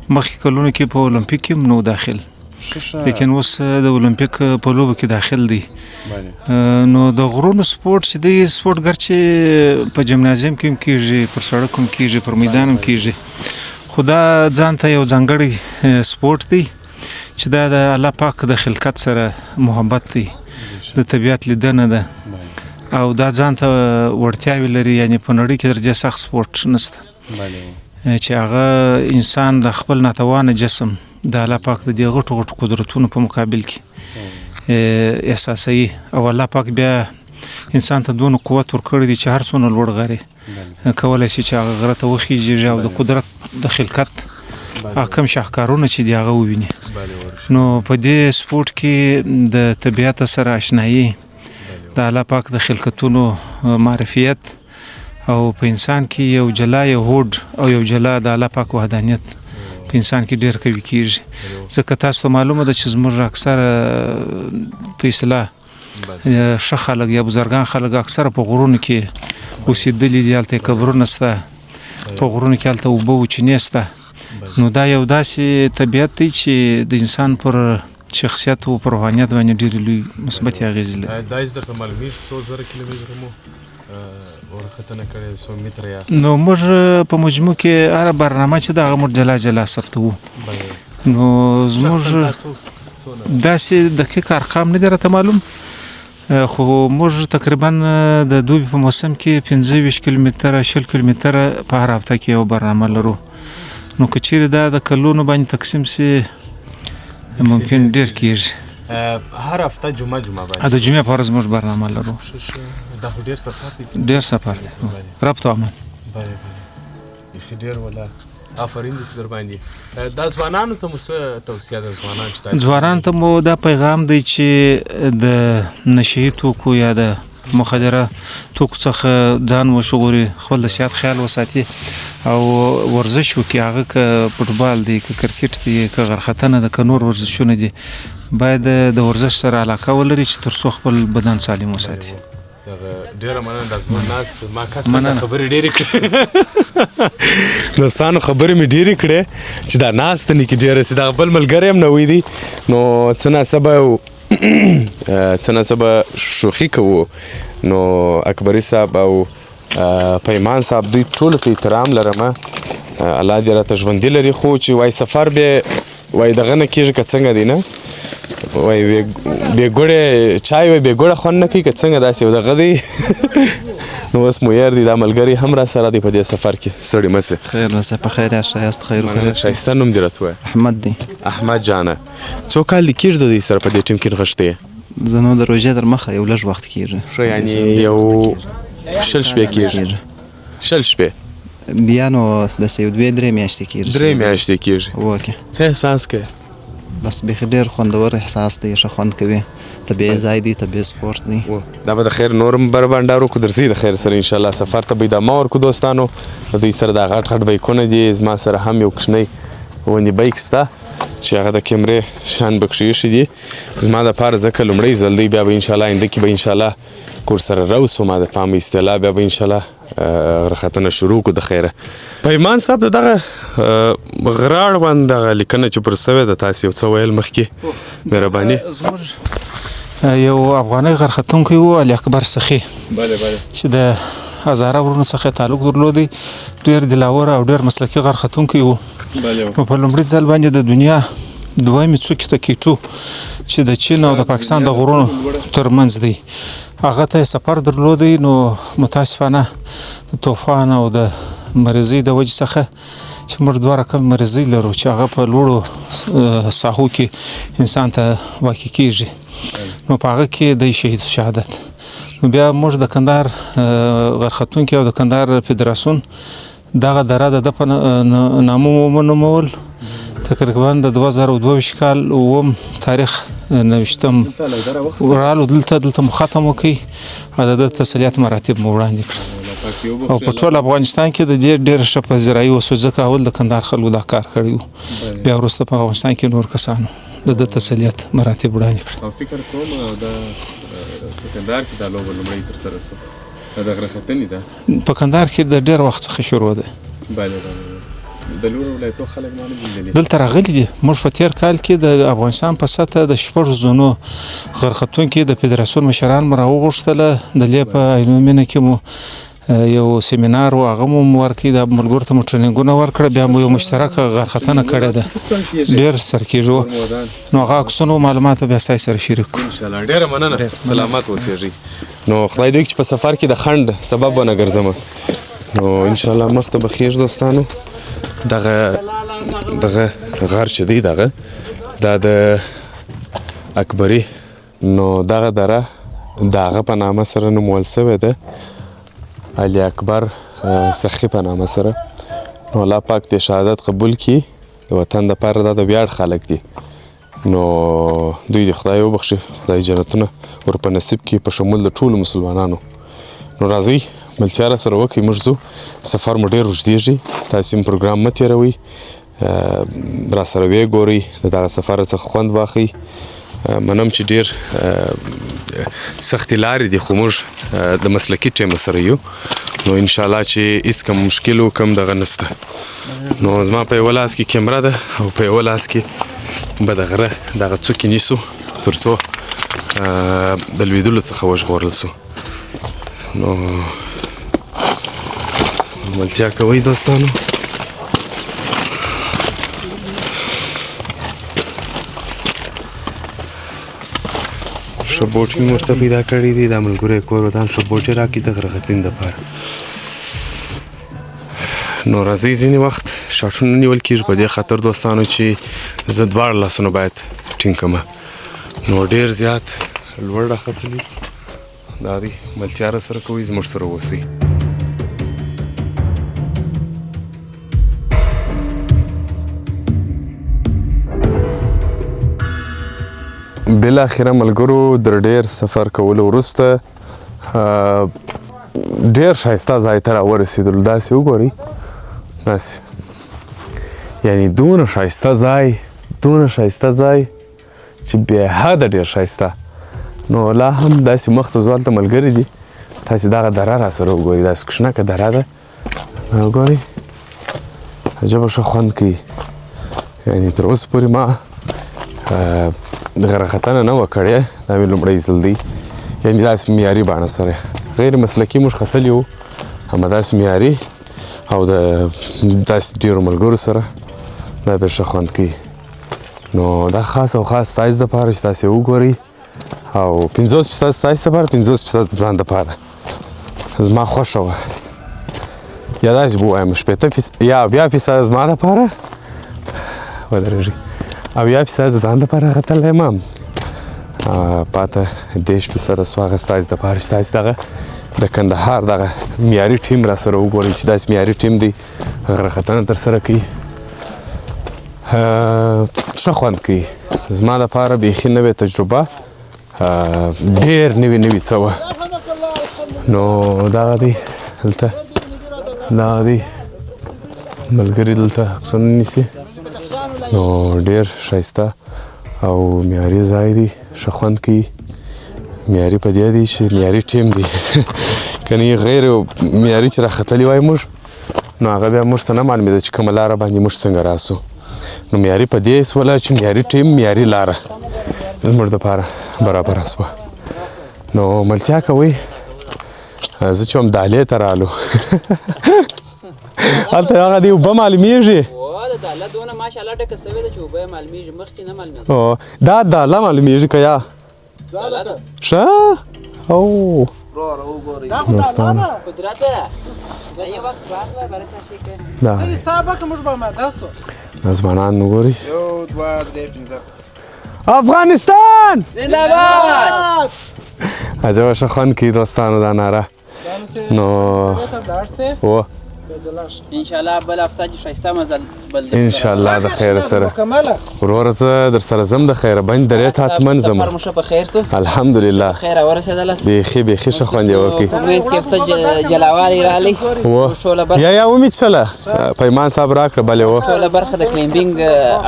مخکې کلونو کې په اولمپیک کې هم نه و داخل. لیکن اوس د اولمپیک په لوبو کې داخل دی. نو د غرونو سپورت چې دی، سپورت ګرچې په جمنازیم کې هم کېږي، پر سړک هم کېږي، پر میدان هم کېږي، خو دا ځان ته یو ځانګړی سپورت دی چې دا د الله پاک د خلقت سره محبت دی، د طبیعت لیدنه ده، او دا ځان ته وړتیاوې لري. یعنې په نړۍ کې تر دې سخت سپورت نشته چې هغه انسان د خپل ناتوانه جسم د الله پاک د دې غټو غټو قدرتونو په مقابل کې احساسوي، او الله پاک بیا انسان ته دونه قوت ورکړی دی چې هر څونه لوړ غر کولی شي چې هغه غره ته وخیژي او د قدرت د خلقت هغه کوم شاهکارونه چې دی هغه وویني. نو په دې سپورت کې د طبیعت سره آشنایي، د الله پاک د خلقتونو معرفیت، او په انسان کې یو جلا یو هوډ او یو جلا د الله پاک وحدانیت په انسان کې ډېر قوي کېږي. ځکه تاسو ته معلومه ده چې زموږ اکثره په اصطلاح ښه خلک یا بزرګان خلک اکثره په غرونو کې اوسېدلي دي، هلته یې قبرونه شته، په غرونو کې هلته اوبه او چینې شته. نو دا یو داسې طبیعت دی چې د انسان پر شخصیت او پر روحانیت باندې ډېرې لوی مثبتې اغېزې لري. دا هېڅ درته معلومېږي څو زره کیلومتره مو ورختنه کړې، څو متره یا؟ نو موږ په مجموع کې هره برنامه چې ده هغه موږ جلا جلا ثبتوو. نو زموږ داسې دقیق ارقام نه دي راته معلوم، خو موږ تقریبا د دوبي په موسم کې 25 کیلومتره 20 کیلومتره په هر هفته کې یو برنامه لرو. نو که چیرې دا د کلونو باندې تقسیم شي ممکن ډېر کېږي. هر هفته جمعه جمعه باندې؟ د جمعې په ورځ موږ برنامه لرو. دا خو ډېر سفر دی. ډېر سفر دی، ربط او امان. بله بله، بیخي ډېر ولا آفرین دې در باندې. دا ځوانانو ته مو څه توصیه ده؟ ځوانان چې تاسو ځوانانو ته مو دا پیغام دی چې د نشهيي توکو یا د مخدره توکو څخه ځان وژغوري، خپل د صحت خیال وساتي او ورزش وکړي. هغه که فوټبال دی، که کرکټ دی، که غرختنه ده، که نور ورزشونه دي، باید د ورزش سره علاقه ولري چې تر څو خپل بدن سالم وساتي. ډېره مننه، دا زموږ ناست ما کس ته خبرې ډېرې کړې، دوستانو خبرې مې ډېرې کړې چې دا ناست نه کې ډېره سي. دغه بل ملګری هم نوی دی، نو څه نا څه به شوخي کوو. نو اکبري صاحب او پیمان صاحب دوی ټولو ته احترام لرم، الله دې راته ژوندي لري. خو چې وایي سفر به وایي دغه نه کېږي که څنګه دی، نه وایي بې ګوړې چای وایي بې ګوړه خوند نه کوي که څنګه، داسې یو دغه دی. نو اوس مو یار دی، دا ملګری هم را سره دی په دې سفر کې. ستړي مه سې. خیر اوسه، په خیر یاست، ښه یاست؟ خیر وخیرت. ښایسته نوم دې راته ووایه. احمد دی. احمد جانه، څو کال دې کېږي د دوی سره په دې ټیم کې نغښتی یې؟ زه نو د روژې تر مخه یو لږ وخت کېږي. ښه، یعنې یو 20 شپې کېږي. 20 شپې؟ بیا نو داسې یو دوې درې میاشتې کېږي. درې میاشتې کېږي. وکې. څه احساس کوې؟ بس بیخي ډېر خوندور احساس دی، ښه خوند کوي. طبیعي ځای دی، طبیعي سپورت دی. دا به د خیر نور هم بر بنډار وکړو، درځئ د خیر سره انشاءالله سفر ته به ادامه ورکړو. دوستانو د دوی سره دا غټ غټ بیکونه دي، زما سره هم یو کوچنی غوندې بیک شته چې هغه د کیمرې شیان پکښې ایښي دي، زما دپاره ځکه لومړی ځل دی. بیا به انشاءالله آینده کې به انشاءالله کور سره راوسو، ما د پام اصطلاح بیا به انشاءالله غره ختنه شروع کړو د خیره. پیمان صاحب د دغه غره اړوند دغه لیکنه چې پر سوې ده، تاسې یو څه ویل مخکې، مهرباني. زموږ یو افغاني غرختونکی و، علي اکبر سخي، چې د هزاره ورونو څخه تعلق درلودی، ډېر دلاور او ډېر مسلکي غرختونکی و. نو په لومړي ځل باندې د دنیا دویمې څوکې ته کیټو چې د چین او د پاکستان د غرونو ترمنځ دی، هغه ته یې سفر درلودی. نو متاسفانه د طوفان او د مریضۍ د وجې څخه چې موږ دوه رقم مریضۍ لرو چې هغه په لوړو ساحو کې انسان ته واقع کېږي، نو په هغه کې دی شهید شهادت. نو بیا موږ د کندهار غرختونکي او د کندهار فدراسیون دغه دره د ده په نامه ونومول. تقریبا د 2022 کال اووم تاریخ نوشتم رالو دلته مو ختم وکړ او د ده تسلیت مراتب مو وړاندې کړل. او په ټول افغانستان کې د دې ډېره ښه پذیرایي وشوه، ځکه اول د کندهار خلکو دا کار کړی و، بیا وروسته په افغانستان کې نور کسانو د ده تسلیت مراتب وړاندې کړل. او فکر کوم دا په کندهار کې دا لوبه لومړۍ ترسره شوه، دا د غره ختنې ده. په کندهار کې د ډېر وخت څخه شروع ده. بله. د لوړو ولایتو خلک ما نه لیدلي. دلته راغلي دي. موږ په تېر کال کې د افغانستان په سطح د 6 زونو غرختونکي د فدراسیون مشران مو راوغوښتله. د لې په عینومینه کې مو یو سیمینار و، هغه مو ورکړي، د ملګرو ته مو ټریننګونه ورکړه، بیا مو یو مشترکه غرختنه کړې ده، ډېر سر کېږي. نو هغه عکسونه او معلومات به بیا ستاسو سره شریک کړو. ان شاء الله. ډېره مننه، سلامت اوسېږئ. نو خدای دې وکړي چې په سفر کې د خنډ سبب ونه ګرځم. نو ان شاء الله مخته به خیر دوستانو. دغه دغه غر چې دی دغه دا د اکبري، نو دغه دره د هغه په نامه سره نومول سوې ده، علي اکبر سخي په نامه سره. نو الله پاک دې شهادت قبول کړي، د وطن دپاره دا د ویاړ خلک دي. نو دوی دې خدای وبخښي، خدای جنتونه ور په نصیب کړي په شمول د ټولو مسلمانانو. نو راځئ ملتیا را سره وکړئ، موږ ځو، سفر مو ډېر اوږدېږي، تاسې هم پروګرام مه تېروئ، را سره ویې ګورئ، د دغه سفر څخه خوند واخلئ. منم چې ډېر سختې لارې دي، خو موږ د مسلکي ټیم سره یو، نو انشاءالله چې هېڅ کوم مشکل او کوم دغه نشته. نو زما په یوه لاس کې کیمره ده او په یوه لاس کې به د غره دغه څوکې نیسو تر څو د لوېدلو څخه وژغورل سو. نو ملتیا کوئ دوستانو. ښه بوټ مې ورته پیدا کړی دی، دا ملګری کور ودان ښه بوټ یې راکړي د غره ختنې دپاره. نو راځئ، ځینې وخت شاټونه نیول کېږي په دې خاطر دوستانو چې زه دواړه لاسونه باید ټینګ کړم. نو ډېر زیات لوړ راختلی دا دی، ملتیا را سره کوئ، زموږ سره اوسئ. بالاخره ملګرو در ډېر سفر کولو وروسته ډېر ښایسته ځای ته راورسېدلو. داسې وګورئ، داسې یعنی دونه ښایسته ځای، دونه ښایسته ځای چې بې حده ډېر ښایسته. نو لا هم داسې مخته ځو، هلته ملګري دي، تاسې دغه دره را سره وګورئ، داسې کوشنکه دره ده، وګورئ عجبه ښه خوند کوي. یعنی تر اوسه پورې ما غره ختنه نه وه کړې، دا مې لومړی ځل دی، یعنی داسې معیاري بڼه سره، غیر مسلکي موږ ختلي وو، اما داسې معیاري او د داسې ډېرو ملګرو سره دا ډېر ښه خوند کوي. نو دا خاص او خاص ستاسې دپاره چې تاسې وګورئ، او 50% ستاسې دپاره، 50% د ځان دپاره. زما خوښه وه، یا داسې به ووایم 60% یا 70% زما دپاره، ودرېږئ، 70% د ځان دپاره ختلی یم، پاته 30% سوه هغه ستاسې دپاره چې تاسې دغه د کندهار دغه معیاري ټیم را سره وګورئ چې داسې معیاري ټیم دی، غره ختنه ترسره کوي، ښه خوند کوي. زما دپاره بیخي نوې تجربه، ډېر نوي نوي څه وه. نو دغه دی دلته، دغه دی ملګري دلته عکسونه نیسي. نو ډېر ښایسته او معیاري ځای دی، ښه خوند کوي. معیاري په دې دی چې معیاري ټیم دی، کنې غیر معیاري چې راختلي وای موږ، نو هغه بیا موږ ته نه معلومېده چې کومه لاره باندې موږ څنګه راسو. نو معیاري په دې سوله چې معیاري ټیم، معیاري لاره زموږ دپاره برابره سوه. نو ملتیا کوئ. زه چې وم دهلې ته رالو، هلته هغه دی اوبه معلومېږي. د دهله دونه ماشاءالله ډکه سوې ده چې اوبه یې معلومېږي، مخکې نه معلومېده. دا دهله معلومېږي که یا؟ ښه؟ او دوستانو دا دا ځوانان وګورئ. افغانستان زنده‌باد. عجبه ښه خوند کوي دوستانو دا ناره. نو ان شاء الله بل هفته چې ښایسته مزل ان شاء الله د خیر سره وروره، زه در سره ځم د خیره بند درې ته حتما ځم. سفر مو ښه په خیر سو؟ الحمدلله خیر ورسېدلست؟ بیخي بیخي ښه خوند یې وکړي. په منځ کې څه جلاوالی راغلی؟ یا یا ومې څښله، پیمان صاحب راکړه. بلې و ټوله برخه د climbing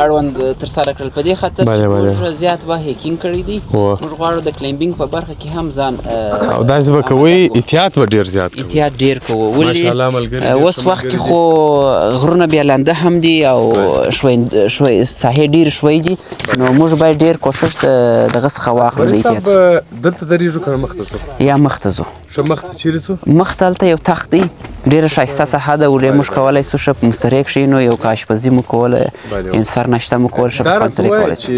اړوند ترسره کړل، په دې خاطر چې موږ زیات وخت hiking کړی دی، موږ غواړو د climbing په برخه کې هم ځان او داسې به کوئ. احتیاط به ډېر زیات کوو، احتیاط ډېر کوو. ولې اوس وخت کې خو غرونه بیا لنده هم دي او شوي ساحې ډېرې شوي دي، نو موږ باید ډېر کوښښ دغه څخه واخلو. د احتیاط دلته درېږو که مخته ځو؟ یا مخته ځو. ښه مخته چېرې ځو؟ مخته هلته یو تخت دی، ډېره ښایسته ساحه ده، ولې موږ کولی سو ښه په مسترې کښېنو، یو که اشپزي مو کوله، سر ناشته مو کول، ښه په خوند سره کولی سو. چې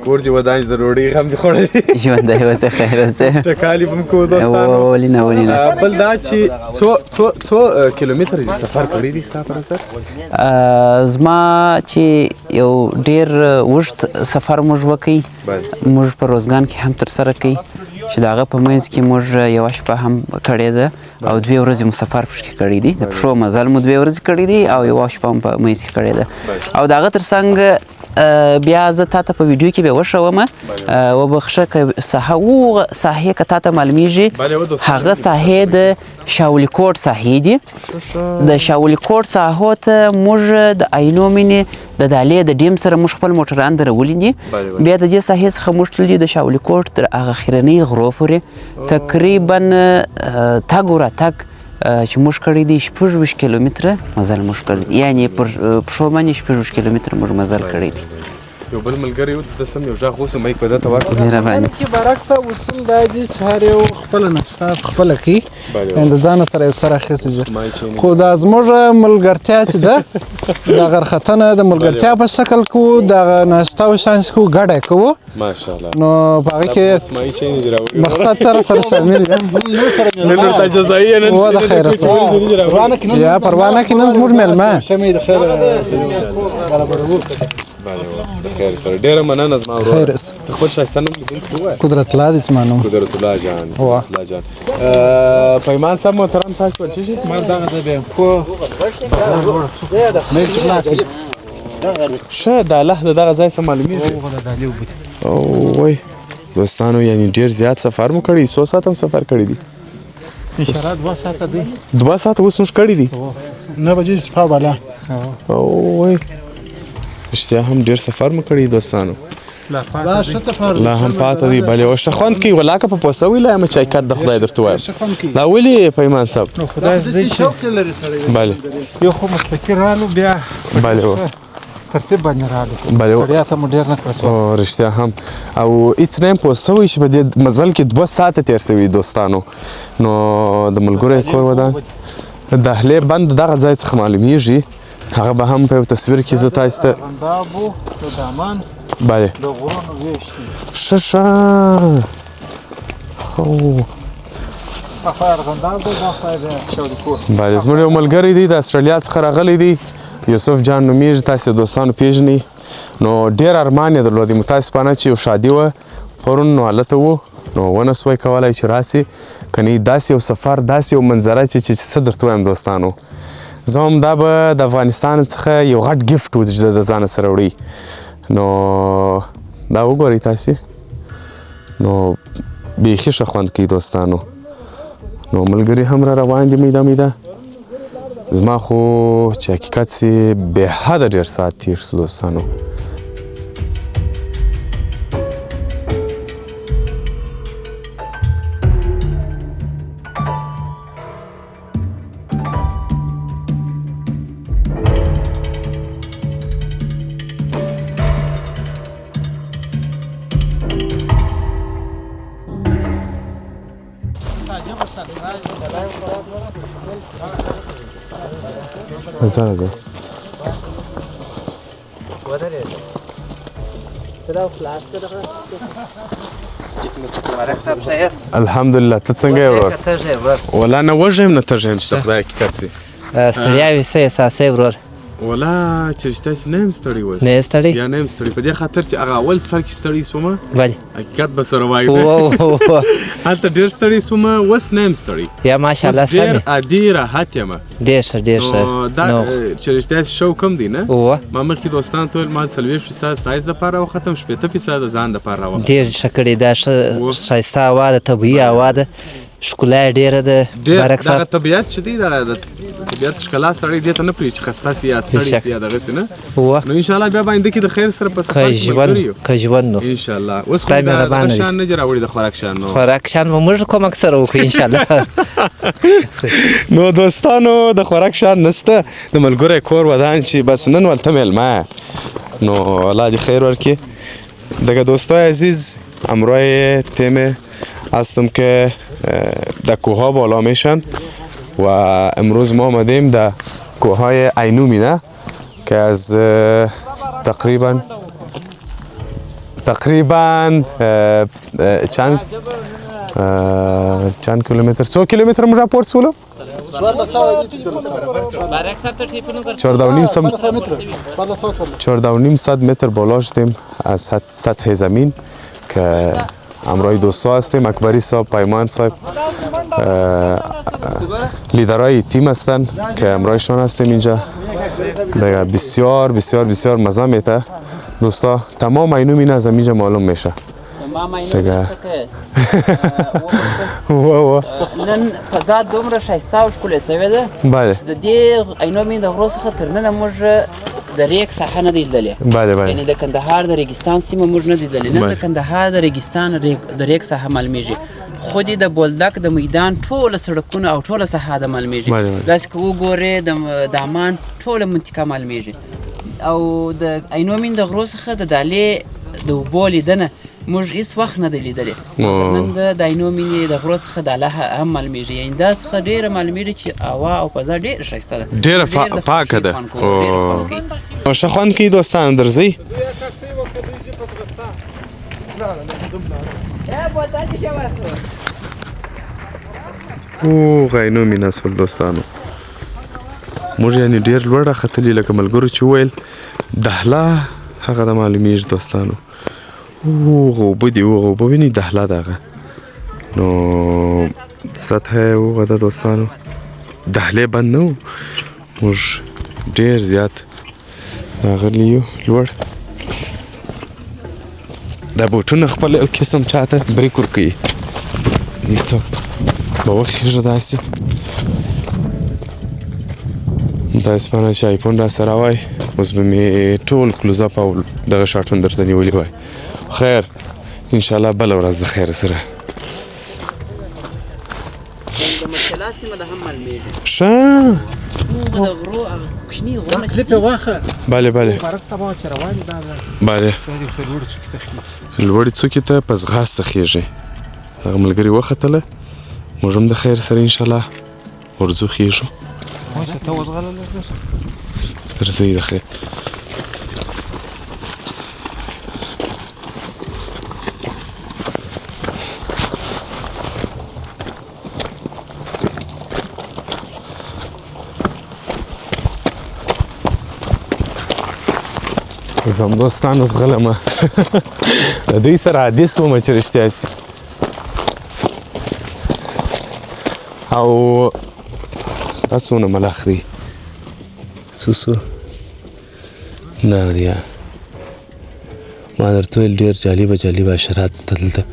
کور دې ودان، چې د ډوډۍ غم دې خوړلی. ژوندی اوسې، خیر اوسې. ټکالي به هم کوو دوستانو. ولې نه ولې نه. بل دا چې څو څو څو کیلومتر دې سفر کړی دی ستا په نظر؟ زما چې یو ډېر اوږد سفر موږ وکړي، موږ په روزګان کې هم ترسره کړي، چې د هغه په منځ کې موږ یوه شپه هم کړې ده او دوې ورځې مو سفر پکې کړی دی. د پښو مزل مو دوې ورځې کړی دی او یوه شپه هم په منځ کې کړې ده. او د هغه تر څنګ بیا زه تا ته په ویډیو کې به وښوم، وبخښه که ساحه ساحې که تا ته معلومیږي، هغه ساحې د شاولیکوټ ساحې دي. د شاولیکوټ ساحو ته موږ د عینو مینې د دالې د ډیم سره موږ خپل موټران درولي دي. بیا د دې ساحې څخه موږ تللي د شاولیکوټ تر هغه اخرنۍ غرو پورې، تقریبا تګ و راتګ چې موږ کړی دی 26 کیلومتره مزل موږ کړی دی، یعنې پر پښو باندې 26 کیلومتره موږ مزل کړی دی. یو بل ملګری و د سم یو غږ اوس مایک به ده ته ورکړو. مهرباني. کې برعکس اصول دا دي چې هر یو خپله ناشته خپله کوي، د ځانه سره یو سره اخیستی ځي. خو دا زموږ ملګرتیا چې ده، د غرختنه د ملګرتیا په شکل کوو، دغه ناشته او شان چې کوو ګډه کوو. ماشاءالله. نو په هغه کې مقصد تر سره شامل یم. نن ورته جزایي نن و د خیره سره یا پروانه کې نن زموږ مېلمه. د خیر سره ډېره مننه زما ورور. خیر اوسه. ته خپل ښایسته نوم لیدونکي ووایه. قدرت الله دی زما نوم. قدرت الله جان. قدرت الله جان. پیمان صاحب محترم تاسو ول شي؟ ما دغه د بانکو ښه د الله د دغه ځای څخه معلومیږي. وای دوستانو، یعنی ډېر زیات سفر مو کړی. څو ساعته هم سفر کړی دی؟ اشاره 2 ساعته دی. 2 ساعته اوس موږ کړی دی. 9 بجې شپه بالا. وای رښتیا هم ډېر سفر مو کړی دوستانو. لا هم پاته دی. بلې او ښه خوند کوي ولاکه په پوسه ویلی یم چې حقیقت د خدای درته وایم. دا ولې پیمان صاحب؟ نو خدای زده چې بله یو خو مسلکي رالو، بیا بله ترتیب باندې رالو، ستړیا ته مو ډېر نه کړه سوه. رښتیا هم. او هېڅ نه یم پوه سوی چې په دې مزل کې 2 ساعته تېر سوي دوستانو. نو د ملګرو یې کور ودان. دهلې بند دغه ځای څخه معلومیږي، هغه به هم په یو تصویر کې زه تاسو ته بله ښه ښه. بله زموږ یو ملګری دی د اسټرالیا څخه راغلی دی، یوسف جان نومېږي، تاسې دوستانو پېژنئ. نو ډېر ارمان یې درلودی، متاسفانه چې یو ښادي وه پرون، نو هلته و، نو ونه سوی کولی چې راسي. کنې داسې یو سفر، داسې یو منظره چې څه درته وایم دوستانو، زه هم دا به د افغانستان څخه یو غټ gift و چې د ځانه سره وړي. نو دا وګورئ تاسې، نو بیخي ښه خوند کوي دوستانو. نو ملګري هم را روان دي میده میده. زما خو چې حقیقت سي بې حده ډېر ساعت تېر سو دوستانو. راځه راځه. الحمدلله. ته څنګه یې ورور؟ ولا نه وږی یم نه تږی یم چې د خدای حقیقت سي. ستړیاوې څه احساسوې ورور؟ ولا چې رښتیا سي نه یم ستړی اوس. نه یې ستړی؟ یا نه یم ستړی، په دې خاطر چې هغه اول سر کې ستړی سوم. بله. حقیقت به سره وایو. هلته ډېر ستړی سوم، اوس نه یم ستړی. یا ماشاءالله اوس ډېر عادي راحت یم. ډېر ښه، ډېر ښه. دا چې رښتیا سي شوق هم دی نه؟ ما مخکې دوستانو ته ویل ما 40% ستاسو دپاره وختم، 60% د ځان دپاره راوختم. ډېر ښه کړی، دا ښه ښایسته هوا ده، طبیعي هوا ده، ښکلا یې ډېره ده. ډېر دغه طبیعت چې دی، دغه د طبیعت ښکلا سړی دې ته نه پرېږدي چې خسته سي یا ستړی سي یا دغسې نه. نو انشاءالله بیا به آینده کې د خیر سره په سفر کې ملګري یو. که ژوند نو انشاءالله. اوس خو دغه شیان نه دي راوړي، د خوراک شیان. نو خوراک شیان به موږ کومک سره وکړو انشاءالله. نو دوستانو د خوراک شیان نشته، د ملګری کور ودان چې بس نن ولته مېلمه، نو الله دې خیر ورکړي. دغه دوستای عزیز همراه تیم هستم که در کوه بالا میشن و امروز ما آمدیم در کوه های عینومینه که از تقریبا چند کیلومتر، څو کیلومتر موږ راپورته سولو؟ 14.5 متر بالا شدیم از سطح زمین که همراه دوستا هستیم. اکبری صاحب، پیمان صاحب، لیدرای تیم هستن که همراهشان هستیم اینجا. دیگه بسیار بسیار بسیار مزه میته دوستا. تمام عینومینه از اینجا معلوم میشه. دیگه نن فضا دومره ښایسته او ښکلې شوې ده. بله. د دې عینومینې د غرو څخه تر ننه موږ د ریګ ساحه نه دی لیدلې. بله بله. یعنې د کندهار د ریګستان سیمه موږ نه دی لیدلې. نن د کندهار د ریګستان د ریګ ساحه معلومیږي. خو دې د بولدک د میدان ټوله سړکونه او ټوله ساحه د معلومیږي. داسې که وګورې د دامان ټوله منطقه معلومیږي. او د عینومینې د غرو څخه د دالې د اوبو لیدنه موږ هیڅ وخت نه دی لیدلې. نن د عینومینې د غرو څخه داله هم معلومیږي. یعنې دا څخه ډېره معلومیږي چې هوا او فضا ډېره ښایسته ده، ډېره پاکه ده، ښه خوند کوي. دوستان درځئ. اوغه عینومینه سول دوستانو. موږ یعنې ډېر لوړ راختلي، لکه ملګرو چې وویل دهله هغه د معلومیږي دوستانو. اوغه اوبه دي، اوغه اوبه وینئ، دهله ده هغه. نو سطح اوغه ده دوستانو، دهلې بند نه و، موږ ډېر زیات راغلي یو لوړ. دا بوټونه خپل یو قسم چاته بریک ورکوي، دلته به وخېږه داسې. متاسفانه چې آیفون راسره وای، اوس به مې ټول کلوزاپ او دغه شاټونه درته نیولي وای. خیر انشاءالله بله ورځ د خیر سره. ښه بله بله بله. لوړې څوکې ته په ځغاسته خېږي. هغه ملګري وختله، موږ هم د خیر سره انشاءالله ورځو خېږو. درځئ د خیر. زه هم دوستانو ځغلمه، له دوی سره عادي سومه چې رښتیا سي. او دا څونه ملخ دی، څه څه دا دی. ما درته ویل ډېر جالبه جالبه حشرات شته دلته.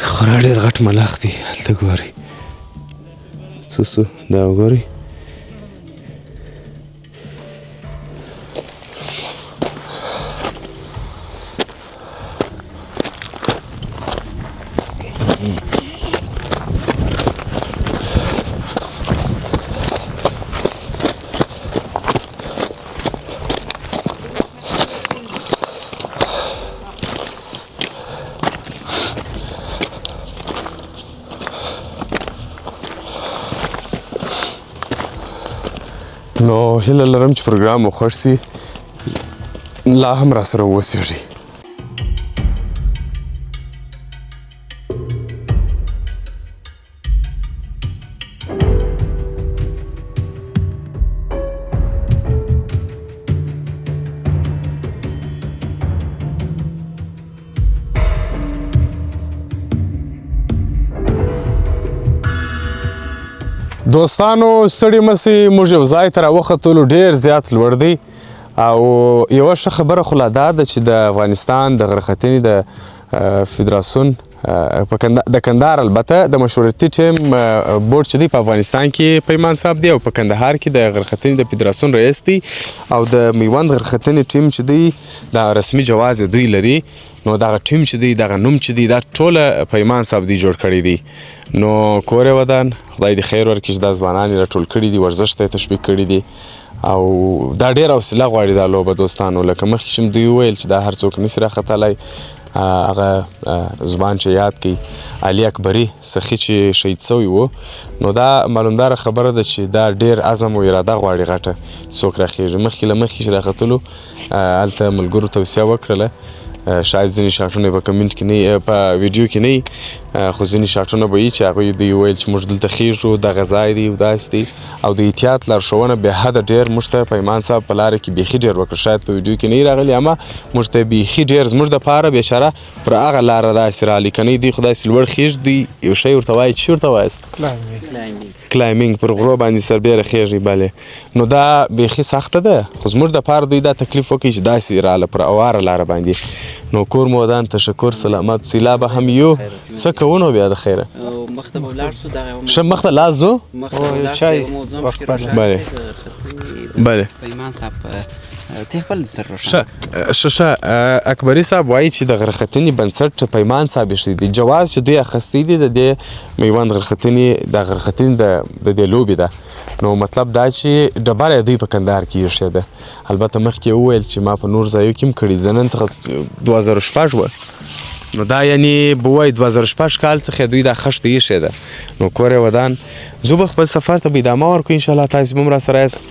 خورا ډېر غټ ملخ دی، هلته ګورئ څه څه دا وګورئ. نو هیله لرم چې پروګرام مو خوښ سي، لا هم راسره واوسېږئ. دوستانو ستړي مه سئ، موږ یو ځای ته راوختلو، ډېر زیات لوړ دی. او یوه ښه خبره خو لا دا ده چې د افغانستان د غره ختنې د فدراسیون د کندهار البته د مشورتي ټیم بورډ چې دی په افغانستان کې پیمان صاحب دی، او په کندهار کې د غره ختنې د فدراسیون رئیس دی، او د میوند غره ختنې ټیم چې دی دا رسمي جواز یې دوی لري. نو دغه ټیم چې دی، دغه نوم چې دی، دا ټوله پیمان صاحب دی جوړ کړی دی. نو کور یې ودان، خدای دې خیر ورکړي چې دا ځوانان یې راټول کړي دي، ورزش ته یې تشویق کړي دي. او دا ډېره حوصله غواړي دا لوبه دوستانو، لکه مخکې چې دوی وویل چې دا هر څوک نشي راختلی. هغه ځوان چې یاد کړي علي اکبري سخي چې شهید شوی و، نو دا معلومداره خبره ده چې دا ډېر عزم او اراده غواړي غټه څوک راخېږي. مخکې له مخکې چې راختلو هلته ملګرو توصیه وکړله، شاید ځینې شاټونه په کمنټ کې نه، په ویډیو کې نه، خو ځینې شاټونه به یي چې هغوی دوی ویل چې موږ دلته خېږو، دغه ځای دی او داسې دی. او د احتیاط لارښوونه بې حده ډېر موږ ته پیمان صاحب په لاره کې بیخي ډېر وکړ. شاید په ویډیو کې نه راغلي، اما موږ ته بیخي ډېر زموږ دپاره بېچاره پر هغه لاره داسې راغلي. که نه دوی خو داسې لوړ خېږي، دوی یو شی ورته وایي، چې ورته وایاست؟ climbing، پر غرو باندې سربېره خېږي. بله نو دا بیخي سخته ده، خو زموږ دپاره دوی دا تکلیف وکړي چې داسې راغله پر اواره لاره باندې. نو کور مو ودان، تشکر، سلامت. سیلا به هم یو څه کوو نو بیا د خیره مخته به ولاړ سو. دغه ښه مخته لا ځو، بله بله پیمان صاحب ته خپل سر روښانه. ښه ښه اکبري صاحب وایي چې د غره ختنې بنسټ پیمان صاحب ایښی دی، جواز چې دوی اخیستی دی د دې میوند غره ختنې، د غره ختنې د دې لوبې ده. نو مطلب دا چې ډبره یې دوی په کندهار کې ایښې ده. البته مخکې یې وویل چې ما په نور ځایو کې هم کړي دي، د نن څخه 2006 وه، نو دا یعنی به وایي 2006 کال څخه دوی دا خښته ایښې ده. نو کور یې ودان. زه به خپل سفر ته به ادامه ورکړو انشاءالله، تاسې به هم راسره یاست،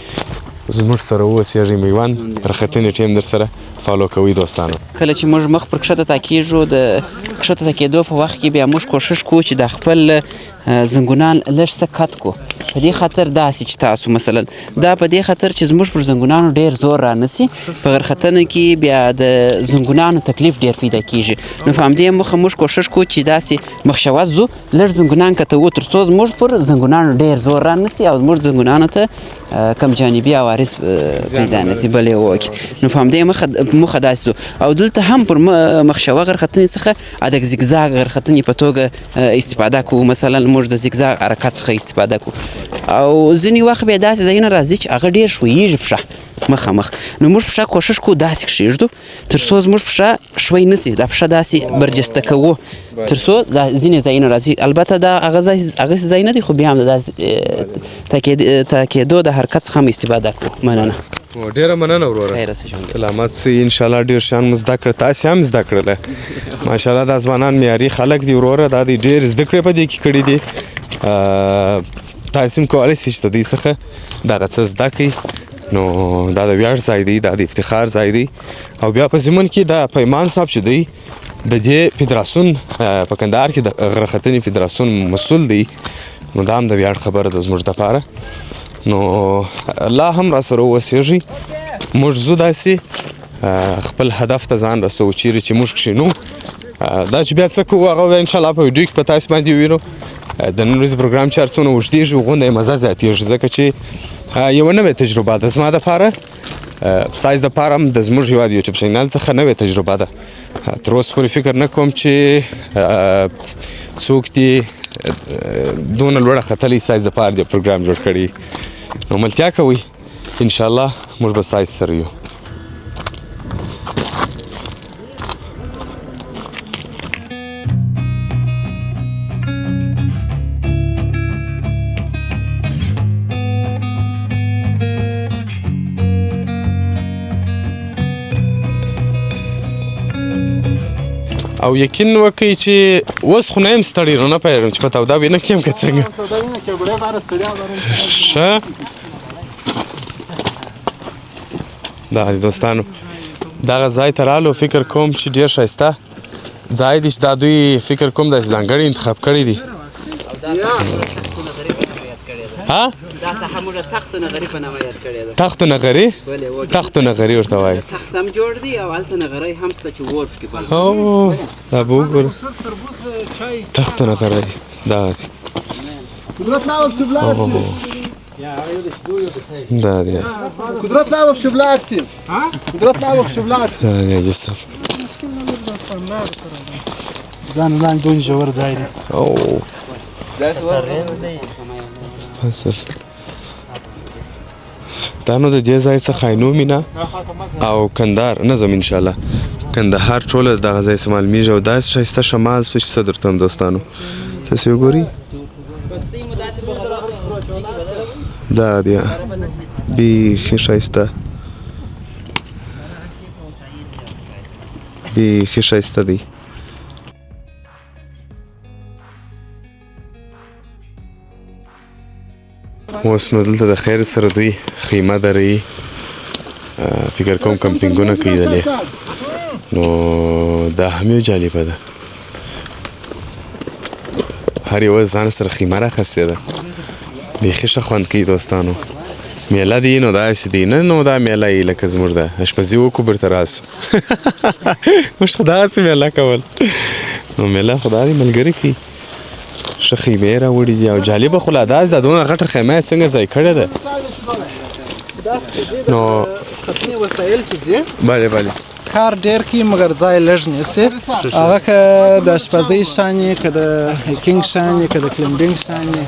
زموږ سره واوسېږئ. میوند غره ختنې ټیم در سره follow کوئ دوستانو. کله چې موږ مخ پر کښته تاکېږو، د کښته تاکېدو په وخت کې بیا موږ کوښښ کوو چې د خپل زنګونان لږ څه کت کو، په دې خاطر داسې چې تاسو مثلا دا په دې خاطر چې زموږ پر زنګونانو ډېر زور رانه سي، په غره ختنه کې بیا د زنګونانو تکلیف ډېر پیدا کېږي. نو په همدې موخه موږ کوښښ کوو چې داسې مخشوه ځو، لږ زنګونان کتوو تر څو زموږ پر زنګونانو ډېر زور رانه سي او زموږ زنګونانو ته کم جانبي عوارض پیدا نه سي. بلې وکړي. نو په همدې موخه داسې ځو. او دلته هم پر مخشوه غره ختنې څخه د زیګزاګ غره ختنې په توګه استفاده کوو. مثلا موږ د زیګزاګ حرکت څخه استفاده کوو. او ځینې وخت بیا داسې ځایونه راځي چې هغه ډېر ښویېږي پښه مخامخ، نو موږ پښه کوښښ کوو داسې کښېږدو تر څو زموږ پښه ښوی نه سي، دا پښه داسې برجسته کوو تر څو دا ځینې ځایونه راځي. البته دا هغه ځای نه دی، خو بیا هم د داسې تاکېدو د حرکت څخه هم استفاده کوو. مننه. ډېره مننه وروره، سلامت سئ. انشاءالله ډېر شیان مو زده کړه، تاسې هم زده کړله ماشاءالله. دا ځوانان معیاري خلک دي وروره، دا دی ډېر زده کړې په دې کې کړي دي. تاسې هم کولی سئ چې د دوی څخه دغه څه زده کړئ. نو دا د ویاړ ځای دی، دا د افتخار ځای دی. او بیا په ضمن کې دا پیمان صاحب چې دی د دې فدراسیون په کندهار کې د غره ختنې فدراسیون مسؤل دی، نو دا هم د ویاړ خبره ده زموږ دپاره. نو لا هم را سره واوسېږئ، موږ ځو داسې خپل هدف ته ځان رسوو، چیرې چې موږ کښېنو. دا چې بیا څه کوو هغه بیا انشاءالله په ویډیو کې په تاسې باندې ووینو. د نن ورځې پروګرام چې هر څونه اوږدېږي غونډه یې مزه زیاتېږي، ځکه چې یوه نوې تجربه ده زما دپاره، ستاسې دپاره هم د زموږ هېواد یوټیوب چینل څخه نوې تجربه ده. تر اوسه پورې فکر نه کوم چې څوک دې دونه لوړه ختلی ستاسې دپاره دې پروګرام جوړ کړی. نو ملتیا کوئ انشاءالله، موږ به ستاسې سره یو. او یقین وکړئ چې اوس خو نه یم ستړی، نو نه پوهېږم چې په توده وینه کې یم که څنګه. ښه دا دی دوستانو، دغه ځای ته رالو. فکر کوم چې ډېر ښایسته ځای دی چې دا دوی فکر کوم داسې ځانګړی انتخاب کړی دی. ها؟ دا ساحه موږ تخت نغري په نامه یاد کړې ده. تخت نغري؟ تخت نغري ورته وایي. تخت هم جوړ دی او هلته نغری هم شته چې اور پکې بل. دا به وګورو. تخت نغری دا دی. قدرت لا ورپسې ولاړ شي. دا دی. قدرت لا ورپسې ولاړ شي. قدرت لا ورپسې ولاړ شي. دا دی حاجي صاحب. ځان لاندې دون ژور ځای دی. او فصل دا نو د دې ځای څخه عینو مینه او کندهار نه ځم انشاءالله. کندهار ټوله دغه ځای څخه معلومیږي او داسې ښایسته شمال سو چې څه درته وایم دوستانو، تاسې وګورئ. دا دی بیخي ښایسته، بیخي ښایسته دی. اوس نو دلته د خیر سره دوی خیمه دروي، فکر کوم کمپینګونه کوي دلې. نو دا هم یو جالبه ده، هر یوه ځان سره خیمه راخیستې ده، بیخي ښه خوند کوي دوستانو. میله دی نو داسې دی نه، نو دا میله یې لکه زموږ ده اشپزي وکړو بیرته راسو. موږ خو داسې میله کول، نو میله خو دا دی ملګري کوي. ښه خیمې یې راوړي دي او جالبه خو لا دا ده دونه غټه خیمه یې څنګه ځای کړې ده. نو ختنې وسایل چې دي، بله بله، کار ډېر کوي مګر ځای لږ نیسي. هغه که د اشپزۍ شان یې، که د hiking شان یې، که د climbing شان یې،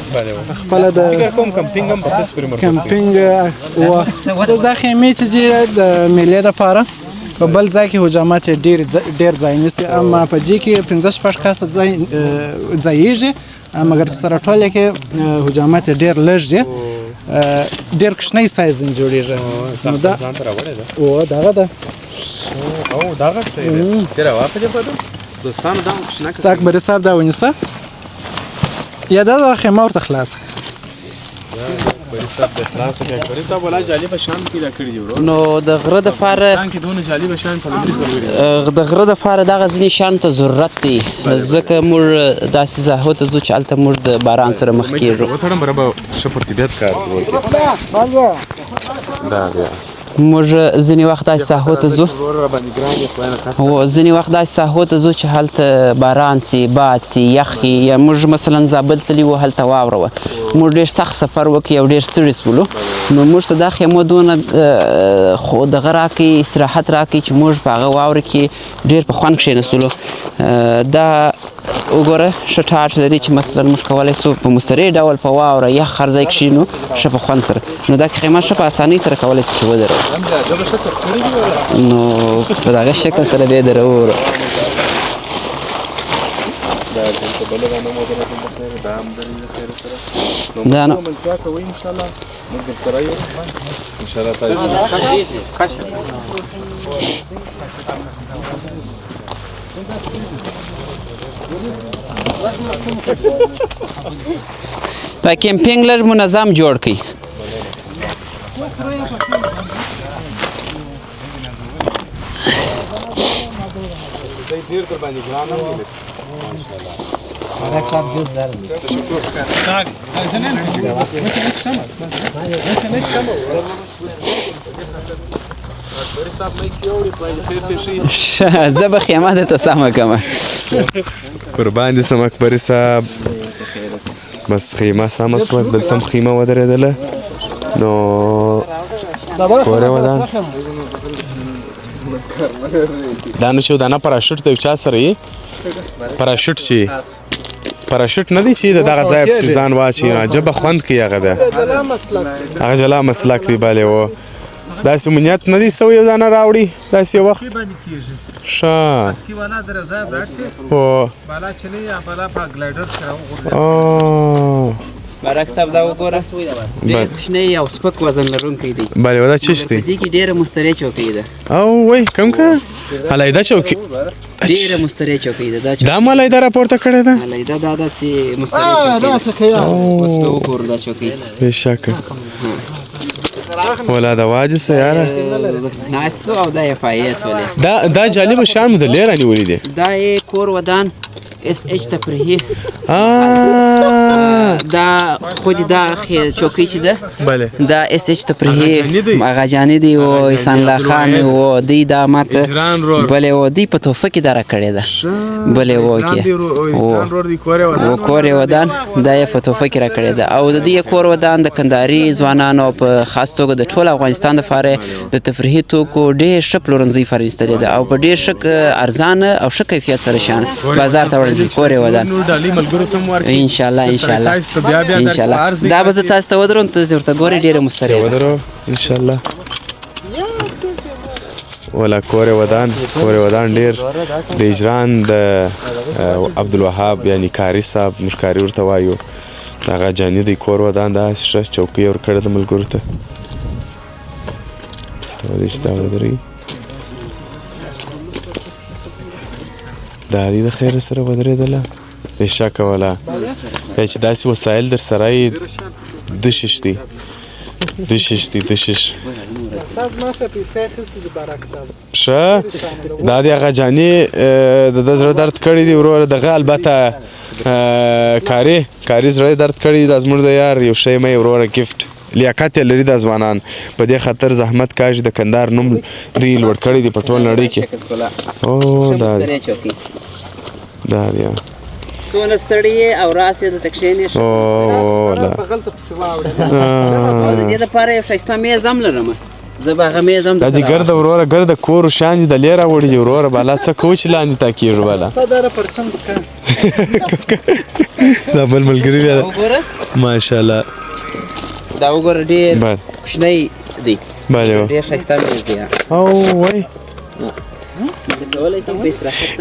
خپله د فکر کوم کمپینګ هم په تاسو پورې مربوط دی. کمپینګ اوس دا خیمې چې دي د میلې دپاره په بل ځای کې حجامات یې ډېر ځای نیسي، اما په دې کې 5-6 کسه ځایېږي، مګر چې سره ټولې کې حجامات یې ډېر لږ دي، ډېر کوچنی سایز یې جوړېږي. نو دا ځان ته راوړې ده؟ او دغه ده. او دغه څه دی؟ تېره واپه دې پدو؟ دوستانو دا کوچنی تا اکبري صاحب دا ونیسه، یا دا خیمه ورته خلاصه کړه. اکبري صاحب د خلاصه کړه. اکبري صاحب ولا جالبه شان پیدا کړي دي ورور. نو د غره د فاره افغانستان کې دونه جالبه شان په لومړي ځل ولیدل. د غره د فاره دغه ځینې شان ته ضرورت دی، ځکه موږ داسې ساحو ته ځو چې هلته موږ د باران سره مخ کېږو. وتړم برابر ښه پر طبیعت کار وکړي. دا بیا موږ ځینې وخت داسې ساحو ته ځو، ځینې وخت داسې ساحو ته ځو چې هلته باران سي، باد سي، یخ وي. یا موږ مثلا زابل تللي وو، هلته واوره وه، موږ ډېر سخت سفر وکړي او ډېر ستړي سولو. نو موږ ته دا خیمو دونه خو دغه راکوي، استراحت راکوي چې موږ په هغه واوره کې ډېر په خوند کښېنستلو. دا وګوره ښه ټاټ لري چې مثلا موږ کولی سو په مستري ډول په واوره یخ هر ځای کښېنو ښه په خوند سره. نو دا خیمه ښه په اسانۍ سره کولی سو چې ودروو، نو په دغه شکل سره به یې دروو. دا نو دا کمپینګ لږ منظم جوړ کړئ. زه به خیمه درته سمه کړم. قربان دې سم اکبري صاحب. بس خیمه سمه سوه، دلته هم خیمه ودرېدله. نو کور یې ودان. دا نو چې دانه پراشوټ د یو چا سره یي، پراشوټ چې پراشوټ نه دی چې د دغه ځای پسې ځان واچوي، نو عجبه خوند کوي هغه بیا. هغه جلا مسلک دی. بلې و داسې مو نیت نه دی سوی یو دانه راوړي داسې یو وخت؟ ښه. بارک صاحب دا وګوره، ډېر کوچنی او سپک وزن لرونکی دی. بله ودا چش دی؟ په دې کې ډېره مسترې چوکۍ ده. او وای کوم که علیحده چوکۍ، ډېره مسترې چوکۍ ده. دا هم علیحده راپورته کړې ده؟ علیحده دا داسې مسترې چوکۍ ده. اوس به وګورو دا چوکۍ. بېشکه ولا دا وادي څه یاره ناست او دا یې فایې سولې. دا جالبه شیان مو د لرې رانیولي دي. دا یې کور ودان. اس اچ تفریحي دا خو دې دا چوکۍ چې ده بله دا اس اچ تفریحي اغاجاني دی او احسان الله خان او دی دا ماته بله او دی په تحفه کې دا راکړې ده بله و کې او کور یې ودان دا یې په تحفه کې راکړې ده او د دې کور ودان د کندهاري ځوانانو په خاص توګه د ټول افغانستان لپاره د تفریحي توکو ډېر ښه پلورنځی پرانیستلې ده او په ډېر ښه ارزانه او ښه کیفیت سره شیان بازار ته وړل کور یې ودان ان شاء الله ان شاء الله ان شاء الله دا به زه تاسو ته ودروم تاسو ورته ګورئ ډېره مسترې ده ان شاء الله ولا کور ودان کور ودان ډیر د اجران د عبدالوهاب یعنی کاری صاحب موږ کاری ورته وایو دغه جانی دی کور ودان داسې ښه چوکۍ ورکړې ده ملګرو ته ته دې چې دا ودرېږي دا دې د خیره سره ودرېدله بېشکه ولا بیا چې داسې وسایل در سره یې دشش دی دشش دی دشش ښه دا دی هغه جاني د ده زړه درد کړی دی وروره دغه البته کاري کاري زړه درد کړی دا زموږ د یار یو شی مې وروره ګفټ لیاقت یې لري دا ځوانان په دې خاطر زحمت کاږي د کندهار نوم دوی لوړ کړی دی په ټول نړۍ کې او دا دا دی څونه ستړی یې او راسې دلته کښېنې او لا او د دې لپاره یو ښایسته میز هم لرم زه به هغه میز هم دا دې ګرده وروره ګرده کور شیان دې د لې راوړي دي وروره بالا څه کوو چې لاندې تا کېږو بالا دا بل ملګری بیا ماشاءالله دا وګوره ډېر کوچنی دی بله ډېر ښایسته میز دی او وای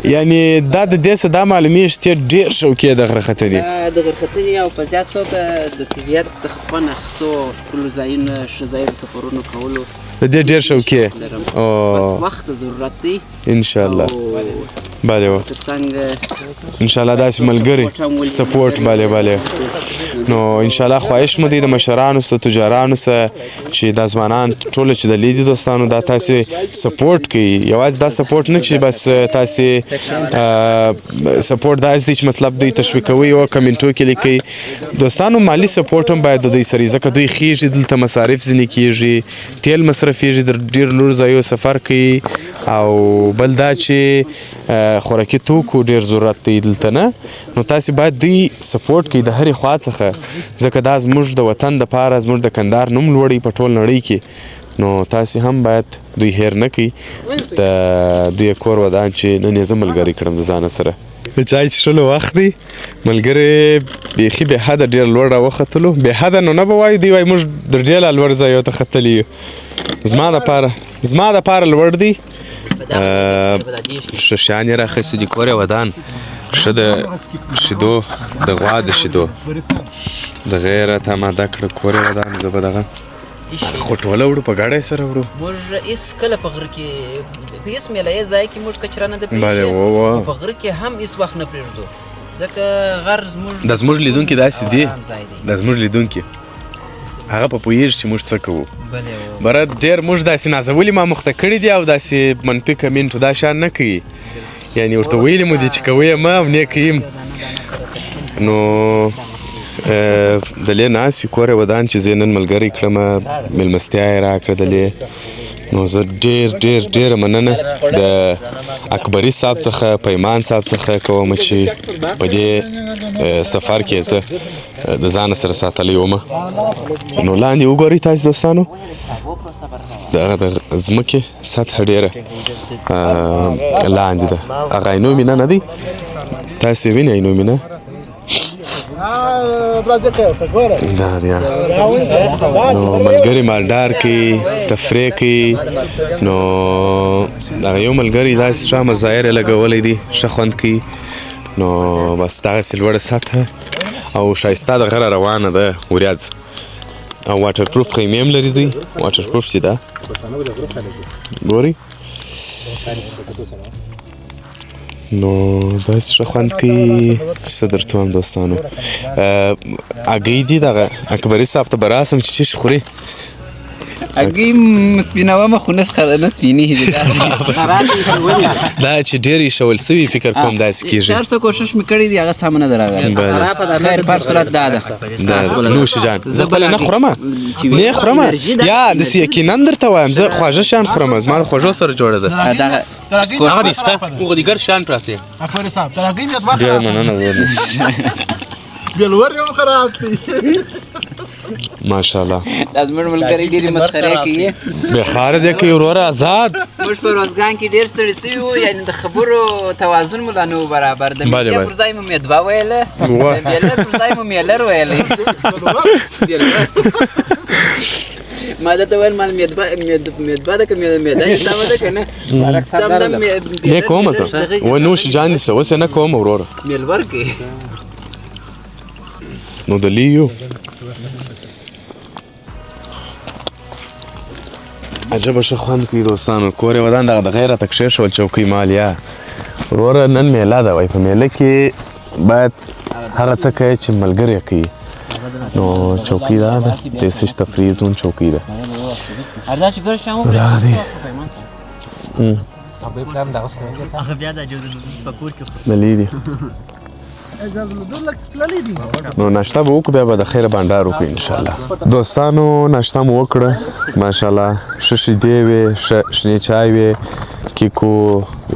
یعنی دا د دې څه دا معلومیږي چې ډېر شوقي د غره ختنې د غره ختنې او په زیات توګه د طبیعت څخه خوند اخیستو ښکلو ځایونه ښه ځای د سفرونو کولو د دې ډېر شوقي او بس وخت ضرورت دی ان شاء الله بله و ترڅنګ ان شاء الله داسې ملګری سپورټ بله بله نو ان شاء الله خواهش مو دی د مشرانو سره تجارانو سره چې دا ځوانان ټول چې د لیدي دوستانو دا تاسو سپورټ کوي یوازې دا سپورټ نه چې بس تاسو سپورټ دا دي چې مطلب دوی تشویقوي او کمنټو کې لیکي دوستانو مالی سپورټ هم باید د دوی سره ځکه دوی خېږي دلته مصارف ځینې کیږي تیل مصرفیږي در ډیر لور ځایو سفر کوي او بل دا چې خوراکي توکو ډیر ضرورت دی دلته نه نو تاسو باید دوی سپورټ کړئ د هرې خوا څخه ځکه دا زموږ د وطن د پاره زموږ د کندهار نوم لوړی په ټول نړۍ کې نو تاسو هم باید دوی هیر نه کړئ د دوی کور ودان چې نن یې زه ملګری کړم د ځانه سره د چای څښلو وخت دی ملګری بیخي بې حده ډېر لوړ راوختلو بې حده نو نه به وایو دوی وایي موږ در ډېر لا لوړ ځایو ته ختلي یو زما دپاره زما دپاره لوړ دی ښه شیان یې راخیستي دي کور یې ودان ښه د شیدو د غوا د شیدو دغه یې راته اماده کړه کور یې ودان زه به دغه خو ټوله وړو په ګاډی سره وړو موږ هیڅ کله په غره کې په هیڅ میله یې ځای کې موږ کچره نه ده پرېښې په غره کې هم هیڅ وخت نه پرېږدو ځکه غر زموږ د زموږ لیدونکي داسې دي د زموږ لیدونکي هغه په پوهیږي چې موږ څه کوو بره ډېر موږ داسې نازولي ما مخته کړي دي او داسې منفي کمنټ دا شان نه کوي یعنی ورته ویلي مو دي چې کوي یې مه او نه کوي نو د لې ناست یو کور یې ودان چې زه نن ملګری کړم مېلمستیا یې راکړه د لې نو زه ډېر ډېر ډېره مننه د اکبري صاحب څخه پیمان صاحب څخه کوم چې په دې سفر کې زه د ځانه سره ساتلی وم نو لاندې وګورئ تاسو دوستانو دغه د ځمکې سطح ډېره لاندې ده هغه عینو مینه نه دی تاسو یې وینئ عینو مینه دا دی نو ملګری مالدار کوي تفریح کوي نو دغه یو ملګری داسې ښه مظاهر یې لګولی دی ښه خوند کوي نو بس دغسې لوړه سطحه او ښایسته د غره روانه ده وریځ او واټر پروف خیمې هم لري دوی واټر پروف چې ده ګورئ نو داسې ښه خوند کوي څه درته ووایم دوستانو هګۍ دي دغه اکبري صاحب ته به راسم چې چیش خوري هګۍ سپینوم خو نه سپینېږي. دا چې ډېر ایښول سوي فکر کوم داسې کېږي. هر څه کوشش مې کړی دی، هغه سمه نه ده راغلې. خیر په هر صورت دا ده. نوش جان، زه خپله نه خورم، نه خورم، یا داسې یقینا درته وایم، زه خواږه شیان خورم، زما د خوږو سره جوړه ده. هغه دې سته، هغه دې ګر شیان پراته دي. ډېره مننه ورور. بلور یې هم خراب دی. ماشاءالله. دا زموږ ملګری ډېرې مسخرې کوي. بې خاره دی کوي وروره ازاد. موږ په روزګان کې ډېر ستړي سوي وو، یعنې د خبرو توازن مو لا نه و برابر. د میدې پر ځای مو میدوه ویله، د میلر پر ځای مو میلر ویلی. ما ده ته ویل مال میدبه ده که میده سمه ده که نه؟ نه کومه زه و نوش جان دې څه اوس یې نه کوم وروره. میلور کوي. نو د لیو عجبه ښه خوند کوي دوستانو. کور یې ودان، دغه د غیره ته کښېښول چوکۍ مالیا. وروره نن میله ده، وایي په میله کې باید هغه څه کوي چې ملګری کوي. نو چوکۍ دا ده، د سیش تفریح زون چوکۍ ده. دا دی ملي دي. نو ناشته به وکړو، بیا به د خیره بنډار وکړو انشاءالله. دوستانو ناشته مو وکړه ماشاءالله، ښه شیدې وې، ښه شنې چای وې، کیکو،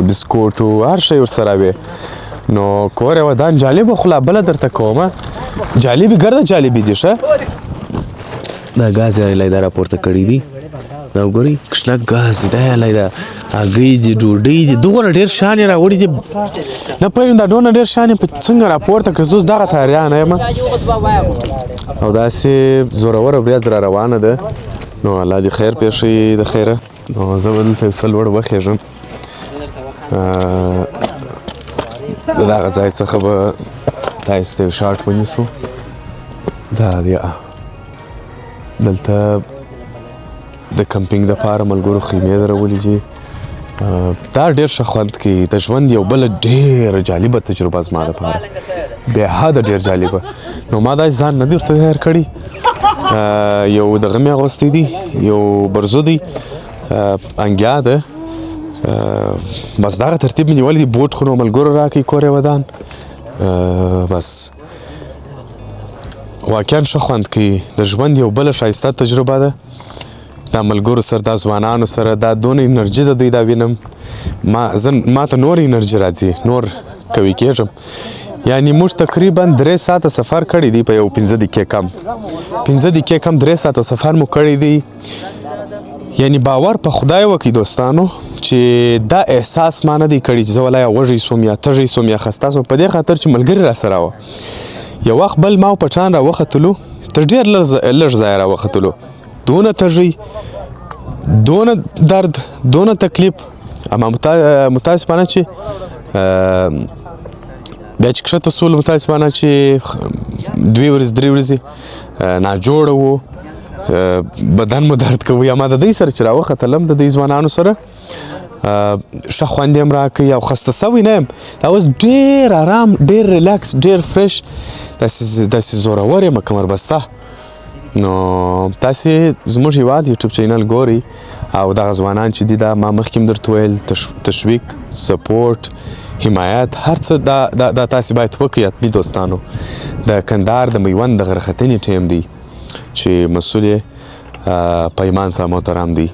بسکوټو، هر شی ورسره وې. نو کور یې ودان. جالبه خو لا بله درته کومه، جالبې ګرده جالبې دي. ښه دا ګاز یې رالی دا راپورته کړی دی، دا وګورئ کښنک ګاز دی، دا یې رالی دا هګۍ دي، ډوډۍ دي، دغونه ډېر شیان یې راوړي دي. نه پوهېږم دا ډونه ډېر شیان یې په څنګه راپورته کړه، زه اوس دغه ته حیرانه یم. او داسې زوروره ورځ را روانه ده، نو الله دې خیر پېښوي د خیره. نو زه به دلته یو څه لوړ وخېژم، د دغه ځای څخه به تاسو ته یو شاټ ونیسو. دا دی دلته د کمپینګ دپاره ملګرو خیمې درولې دي. دا ډېر ښه خوند کوي، د ژوند یو بله ډېره جالبه تجربه زما دپاره، بې حده ډېر جالبه. نو ما داسې ځان نه دی ورته تیار کړی. یو دغه مې اغوستی دی، یو برزو دی، انګیا ده، بس دغه ترتیب مې نیولی دی. بوټ خو نو ملګرو راکړي، کور یې ودان. بس واقعا ښه خوند کوي، د ژوند یو بله ښایسته تجربه ده. دا ملګرو سره، دا ځوانانو سره، دا دونه انرژي ده دوی دا وینم، ما ته نور انرژي راځي، نور قوي کېږم. یعنی موږ تقریبا 3 ساعته سفر کړی دی په یو 5 دقیقې کم، 5 دقیقې کم 3 ساعته سفر مو کړی دی. یعنی باور په خدای وکړئ دوستانو چې دا احساس ما نه دی کړی چې زه ولا یا وږی سوم یا تږی سوم یا خسته سوم، په دې خاطر چې ملګري را سره وه. یو وخت بل ما او پټان را وختلو، تر ډېر لږ ځایه را وختلو، دونه تږی، دونه درد، دونه تکلیف. اما متاسفانه چې بیا چې کښته سولو، متاسفانه چې 2 ورځې 3 ورځې ناجوړه وو، بدن مو درد کوي. اما د دوی سره چې راوختلم، د دوی ځوانانو سره ښه خوند یې هم راکوي او خسته سوی نه یم. دا اوس ډېر آرام، ډېر ریلکس، ډېر fresh، داسې زورور یم کمربسته. نو تاسې زموږ هیواد یوټیوب چینل ګورئ او دغه ځوانان چې دي، دا ما مخکې هم درته ویل، تشویق، support، حمایت، هر څه دا تاسې باید وکړئ. حتمي دوستانو، د کندهار د میوند د غره ختنې ټیم دی چې مسؤل یې پیمان صاحب محترم دی.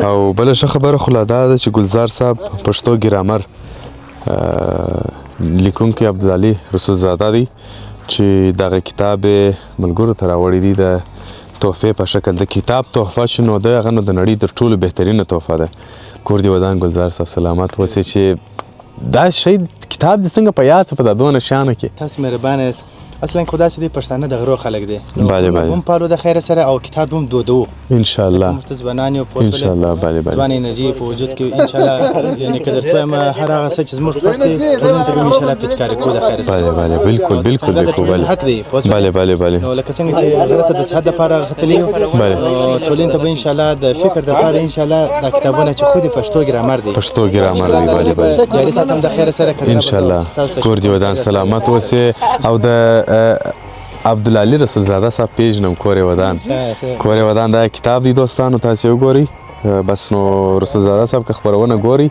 او بله ښه خبره خو لا دا ده چې ګلزار صاحب پښتو ګرامر لیکونکی عبدالعلي رسولزاده دی چې دغه کتاب یې ملګرو ته راوړی دی د تحفې په شکل. د کتاب تحفه چې نو ده، هغه نو د نړۍ تر ټولو بهترینه تحفه ده. کور دې ودان ګلزار صاحب، سلامت اوسې. چې دا شی کتاب دې څنګه په یاد سو په دا دونه شیانو کې؟ تاسو مهربانه یاست. اصلا خو داسې دی، پښتانه د غرو خلک دي، بله بله، هم پالو د خیر سره او کتاب هم دودو ان شاء الله. موږ ته ځوانان یو پوه ان شاء الله. بله بله، ځوان انرژي په وجود کې ان شاء الله. یعنی که درته وایم هر هغه څه چې زموږ خوښ دي، ټولنې ته به ان شاء الله پیچکاري کوو د خیر سره. بله بله، بالکل بالکل بالکل، بله حق دی. بله بله بله. نو لکه څنګه چې غره ته د صحت لپاره ختلي یو، ټولنې ته به ان شاء الله د فکر لپاره ان شاء الله دا کتابونه چې خود پښتو ګرامر دی، پښتو ګرامر دی. بله بله، جاري ساتم د خیر سره ان شاء الله. کور دې ودان، سلامت اوسې. او د عبدالعلی رسولزاده صاحب پیژنم، کور یې ودان، کور یې ودان. دا کتاب دی دوستانو، تاسې وګورئ. بس نو رسولزاده صاحب که خپرونه ګورئ،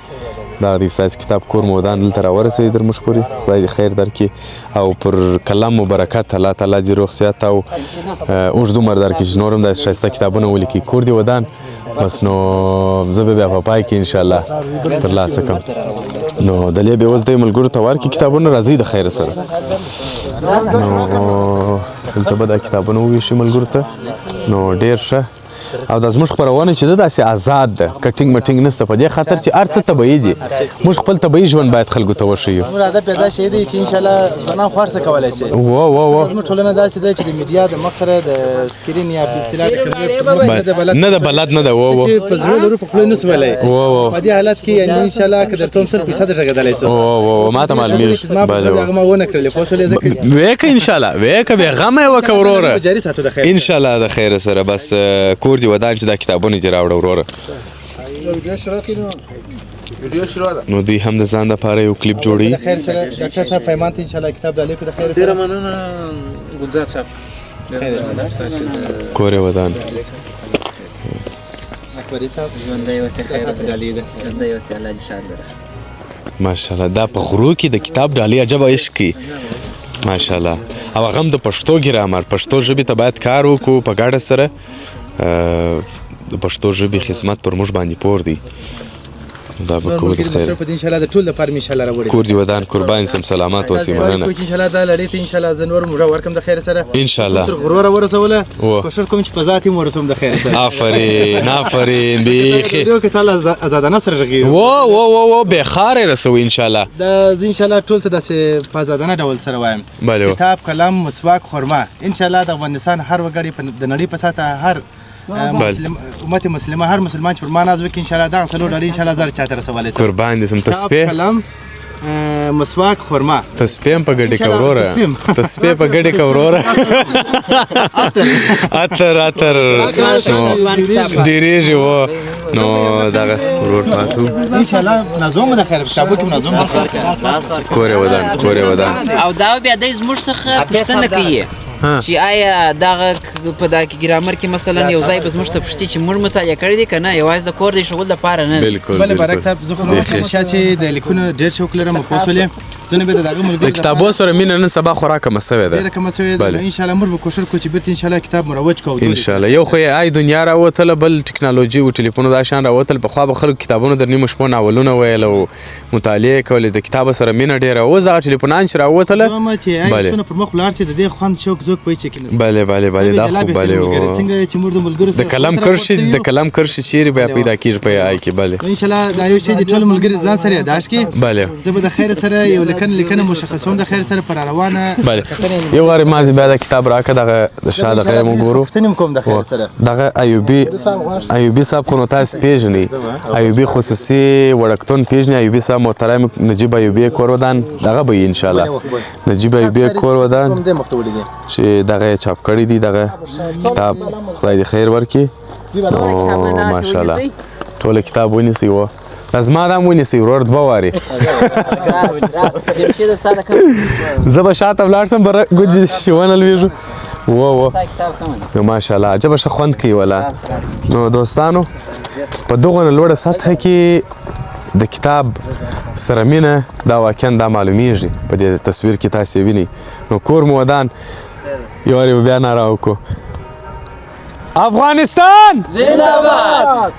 دا دی ستاسې کتاب کور مو ودان دلته راورسېد تر موږ پورې. خدای دې خیر درکړي او پر قلم مو برکت، الله تعالی دې روغ صحت او اوږد عمر درکړي چې نور هم داسې ښایسته کتابونه ولیکي. کور دې ودان. بس نو زه به بیا په پای کې انشاءالله ترلاسه کړم. نو دلې به اوس دی ملګرو ته ورکړي کتابونه. راځئ د خیره سره. نو دلته به دا کتابونه وویشي ملګرو ته. نو ډېر ښه. او دا زموږ خپرونه چې ده داسې ازاد ده، کټینګ مټینګ نشته، په دې خاطر چې هر څه طبیعي دي. موږ خپل طبیعي ژوند باید خلکو ته وښیو. زموږ هدف یې دا شی دی چې انشاءالله ځوانان خو هر څه کولی شي. و و و زموږ ټولنه داسې ده چې د میډیا د مخ سره د سکرین یا په اصطلاح د کمپیوټر نه ده بلد نه ده. و و چې په زړه لرو په خوله نه شو ویلی. و و په دې حالت کې یعنې انشاءالله که درته هم سل پیسه درغېدلی شم. و و ما ته معلومېږي. بله هغه ما ونه کړلې، پوه شولې؟ ځکه ویې انشاءالله ویې که بېغمه یې وکړه وروره. جاري ساتو د خیر انشاءالله د خیره سره. بس کور دې ودان چې دا کتابونه دې راوړه وروره. نو دوی هم د ځان دپاره یو کلیپ جوړوي. د خیر سره ډاکټر صاحب پیمان ته انشاءالله کتاب ډالۍ کړو د خیر سره. ډېره مننه ګلزاد صاحب، کور یې ودان. اکبري صاحب ژوندی اوسې، خیر اوسې، ډالۍ ده. ژوندی اوسې، الله دې ښاد لره. ماشاءالله دا په غرو کې د کتاب ډالۍ عجبه عشق کوي ماشاءالله. او هغه هم د پښتو ګرامر، پښتو ژبې ته باید کار وکړو په ګډه سره. د پښتو ژبې خدمت پر موږ باندې پور دی. دا به کور د خیر. په دې انشاءالله د ټول لپاره مې انشاءالله راوړي. کور دې ودان، قربان سم، سلامات اوسې. مننه. ان شاء الله دا لړۍ ته ان شاء الله زه نور موږ ورکم د خیر سره ان شاء الله. تر غرو ورسوله، کوشش کوم چې په ذات یې ورسوم د خیر سره. آفرین آفرین، بیخي ویډیو کې تعالی آزادانه سره غږیږي. و و و و بې خاره رسوي ان شاء الله. دا زه ان شاء الله ټول ته داسې په آزادانه ډول سره وایم. کتاب، قلم، مسواک، خرما ان شاء الله د افغانستان هر وګړي د نړۍ په سطح هر مسلم امت مسلمه هر مسلمان چې پر ما ناز وکړي ان شاء الله دغه څلور ډالۍ ان شاء الله زر چاته رسولی شم. قربان دې سم. تسبیح، قلم، مسواک، خرما. تسبیح هم په ګډې که وروره، تسبیح په ګډې که وروره. عطر عطر نو ډېرېږي. و نو دغه ورور پاتو ان شاء الله نظم د خیر کتابو کې نظم. کور یې ودان، کور یې ودان. او دا بیا دی زموږ څخه پوښتنه کوي چې آیا دغه په دا کې ګرامر کې مثلا یو ځای به زموږ ته پوښتي چې موږ مطالعه کړی دی که نه، یوازې د کور د شغل دپاره نه. بالکل. بله برک صاحب، زه خو نو چې د لیکونو ډېر شوق لرم، پوه شولې؟ زه نو بیا د هغه ملګرو د کتابو سره مینه نن سبا خورا کمه سوې ده، ډېره کمه سوې ده. ان شاء الله موږ به کوشش کوو چې بیرته ان شاء الله کتاب مروج کوو ان شاء الله. یو خو یې آی دنیا راوتله، بل ټکنالوژي او ټلیفونو دا شان راوتل. پخوا به خلکو کتابونو در نیمو شپو ناولونه ویل او مطالعه کولې، د کتاب سره مینه ډېره. اوس دغه ټلیفونان چې راوتله، بله پر مخ لاړ شي، د دې خوند شوق ذوق په هیڅ کې نشته. بله بله بله، دا خو بله. څنګه چې موږ د ملګرو سره د قلم کرښې، د قلم کرښې چیرې بیا پیدا کیږي په آی کې. بله ان شاء الله دا یو شی د ټول ملګري ځان سره یاداشت کړي. بله زه به د خیر سره یو لیکنه مشخصوم د خیر سره پر روانه. بله یو وارې ما بیا دا کتاب راکړه، دغه د شاه دغه یې موږ ګورو. پوښتنې هم کوم د خیر سره. دغه ایوبي صاحب خو نو تاسو پېژنئ، ایوبي خصوصي وړکتون پېژنئ. ایوبي صاحب محترم نجیب ایوبي کور ودان، دغه به ان شاء الله نجیب ایوبي کور ودان چې دغه یې چاپ کړی دی دغه کتاب. خدای دې خیر ورکړي. نو ماشاءالله ټوله کتاب ونیسئ. و زما دا هم ونیسئ ورور دوه وارې. زه به شاته ولاړ سم، بره ګوندې چې ونه لوېږو. و و نو ماشاءالله عجبه ښه خوند کوي ولا. نو دوستانو په دغه لوړه سطحه کې د کتاب سره مینه دا واقعا دا معلومیږي په دې تصویر کې تاسې وینئ. نو کور مو ودان. یو وارې به بیا ناره وکړو، افغانستان زنده‌باد.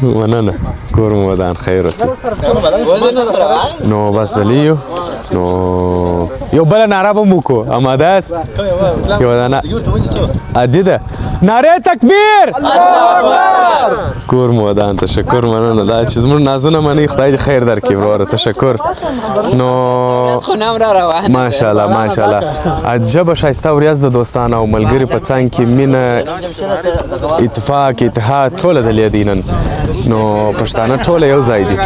مننه، کور مو ودان، خیر اوسئ. نو بس زلیو، نو یو بله ناره به مو وکړو. اماده یاست؟ یوه دانه عادي ده. ناره تکبیر، کور مو ودان. تشکر، مننه. دا چې زموږ نازونه منئ، خدای دې خیر درکړي وروره. تشکر. نو ماشاءالله ماشاءالله عجبه ښایسته ورځ د دوستانو او ملګري په څنګ کې مینه، اتفاق، اتحاد ټوله د لې دی نن. نو پښتانه ټوله یو ځای دي.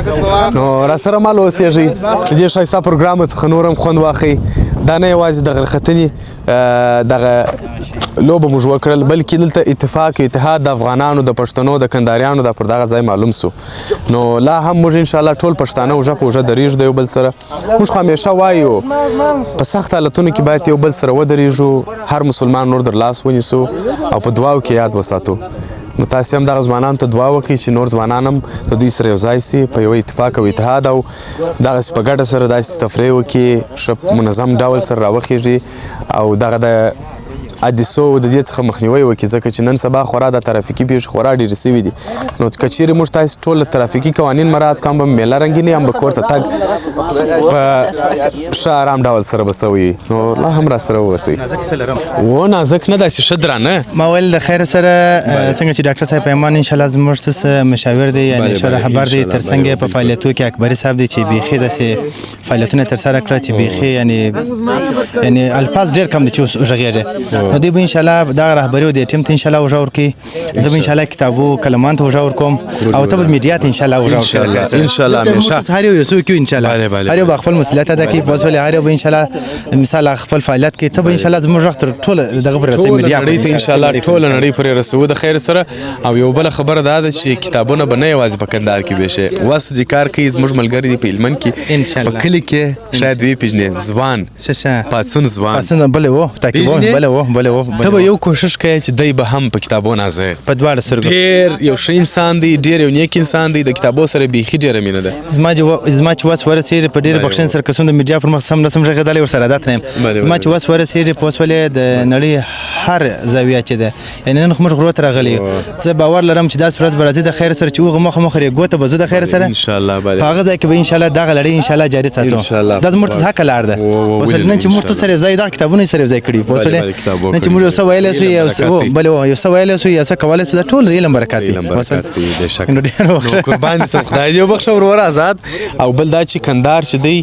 نو را سره مل اوسېږئ، د دې ښایسته پروګرام څخه نور هم خوند واخلئ. دا نه یوازې د غرختنې دغه لوبه موږ وکړل، بلکې دلته اتفاق اتحاد د افغانانو، د پښتنو، د کندهاریانو دا پر دغه ځای معلوم سو. نو لا هم موږ ان شاء الله ټول پښتانه اوږه په اوږه درېږو د یو بل سره. موږ خو همیشه وایو په سخت حالتونو کې باید یو بل سره ودرېږو، هر مسلمان نور در لاس ونیسو او په دعاو کې یاد وساتو. نو تاسې هم دغه ځوانانو ته دعا وکړئ چې نور ځوانان هم د دوی سره یو ځای سي په یوه اتفاق او اتحاد او دغسې په ګډه سره داسې تفریح وکړي، ښه منظم ډول سره راوخېږي او دغه د حادثو د دې څخه مخنیوی وکړي، ځکه چې نن سبا خورا د ترافیکي پېښې خورا ډېرې سوي دي. نو که چیرې موږ تاسې ټول ترافیکي قوانین مراعات کړو، هم به میله رنګیني، هم به کور ته تګ په ښه ارام ډول سره به سوی وي. نو لا هم را سره واوسئ. و نازک نه داسې ښه درانه. ما ویل د خیر سره څنګه چې ډاکټر صاحب پیمان ان شاء الله زموږ څه مشاور دی، یعنی ښه رهبر دی، تر څنګ په فعالیتو کې اکبري صاحب دی چې بیخي داسې فعالیتونه ترسره کړه چې بیخي یعنی الفاظ ډېر کم دي چې اوس وغږېږي. نو دوی به ان شاء الله دغه رهبري او دې ټیم ته ان شاء الله اوږه ورکړي. زه به ان شاء الله کتابو کلمان ته اوږه ورکوم او ته به میډیا ته ان شاء الله اوږه ورکړې. ان شاء الله همیشه هر یو څوک ان شاء الله هر یو به خپل مسؤلیت ادا کوي. بس ولې هر یو به ان شاء الله مثال خپل فعالیت کوي، ته به ان شاء الله زموږ تر ټول دغه پر رسوي میډیا نړۍ ته ان شاء الله ټول نړۍ پرې رسوو د خیر سره. او یو بله خبره دا ده چې کتابونه به نه یوازې په کندهار کې ویشي، وس چې کار کوي زموږ ملګري دي په هلمند کې، په کلي کې شاید ویې پېژنې، ځوان پاڅون ځوان پاڅون بله و تعقیبوم بله و بله و. ته به یو کوشش کوې چې دی به هم په کتابو نازوې په دواړو سترګو. ډېر یو ښه انسان دی، ډېر یو نیک انسان دی، د کتابو سره بیخي ډېره مینه ده. زما چې وس ورسېږي په ډېرې بخښنې سره که څومره د میډیا پر مخ سم نه سم غږېدلی ورسره عادت نه یم. زما چې وس ورسېږي په وس ولې د نړۍ هر زاویه چې ده، یعنې نن خو موږ غرو ته راغلي یو، زه باور لرم چې داسې ورځ به راځي د خیر سره چې هغه مخه مخه ریګو ته به ځو د خیر سره ان شاء الله. په هغه ځای کې به ان شاء الله دغه لړۍ ان شاء الله جاري ساتو. دا زموږ څه حق لار ده. اوس نن چې موږ ته سره یو ځای دغه کتابونه سره یو ځای کړي، اوس نن چې موږ یو څه ویلی سو، یو بله یو څه ویلی سو، یو څه کولی سو، دا ټول د علم برکت دی. قربان دې سم، خدای دې وبخښه وروره آزاد. او بل دا چې کندهار چې دی،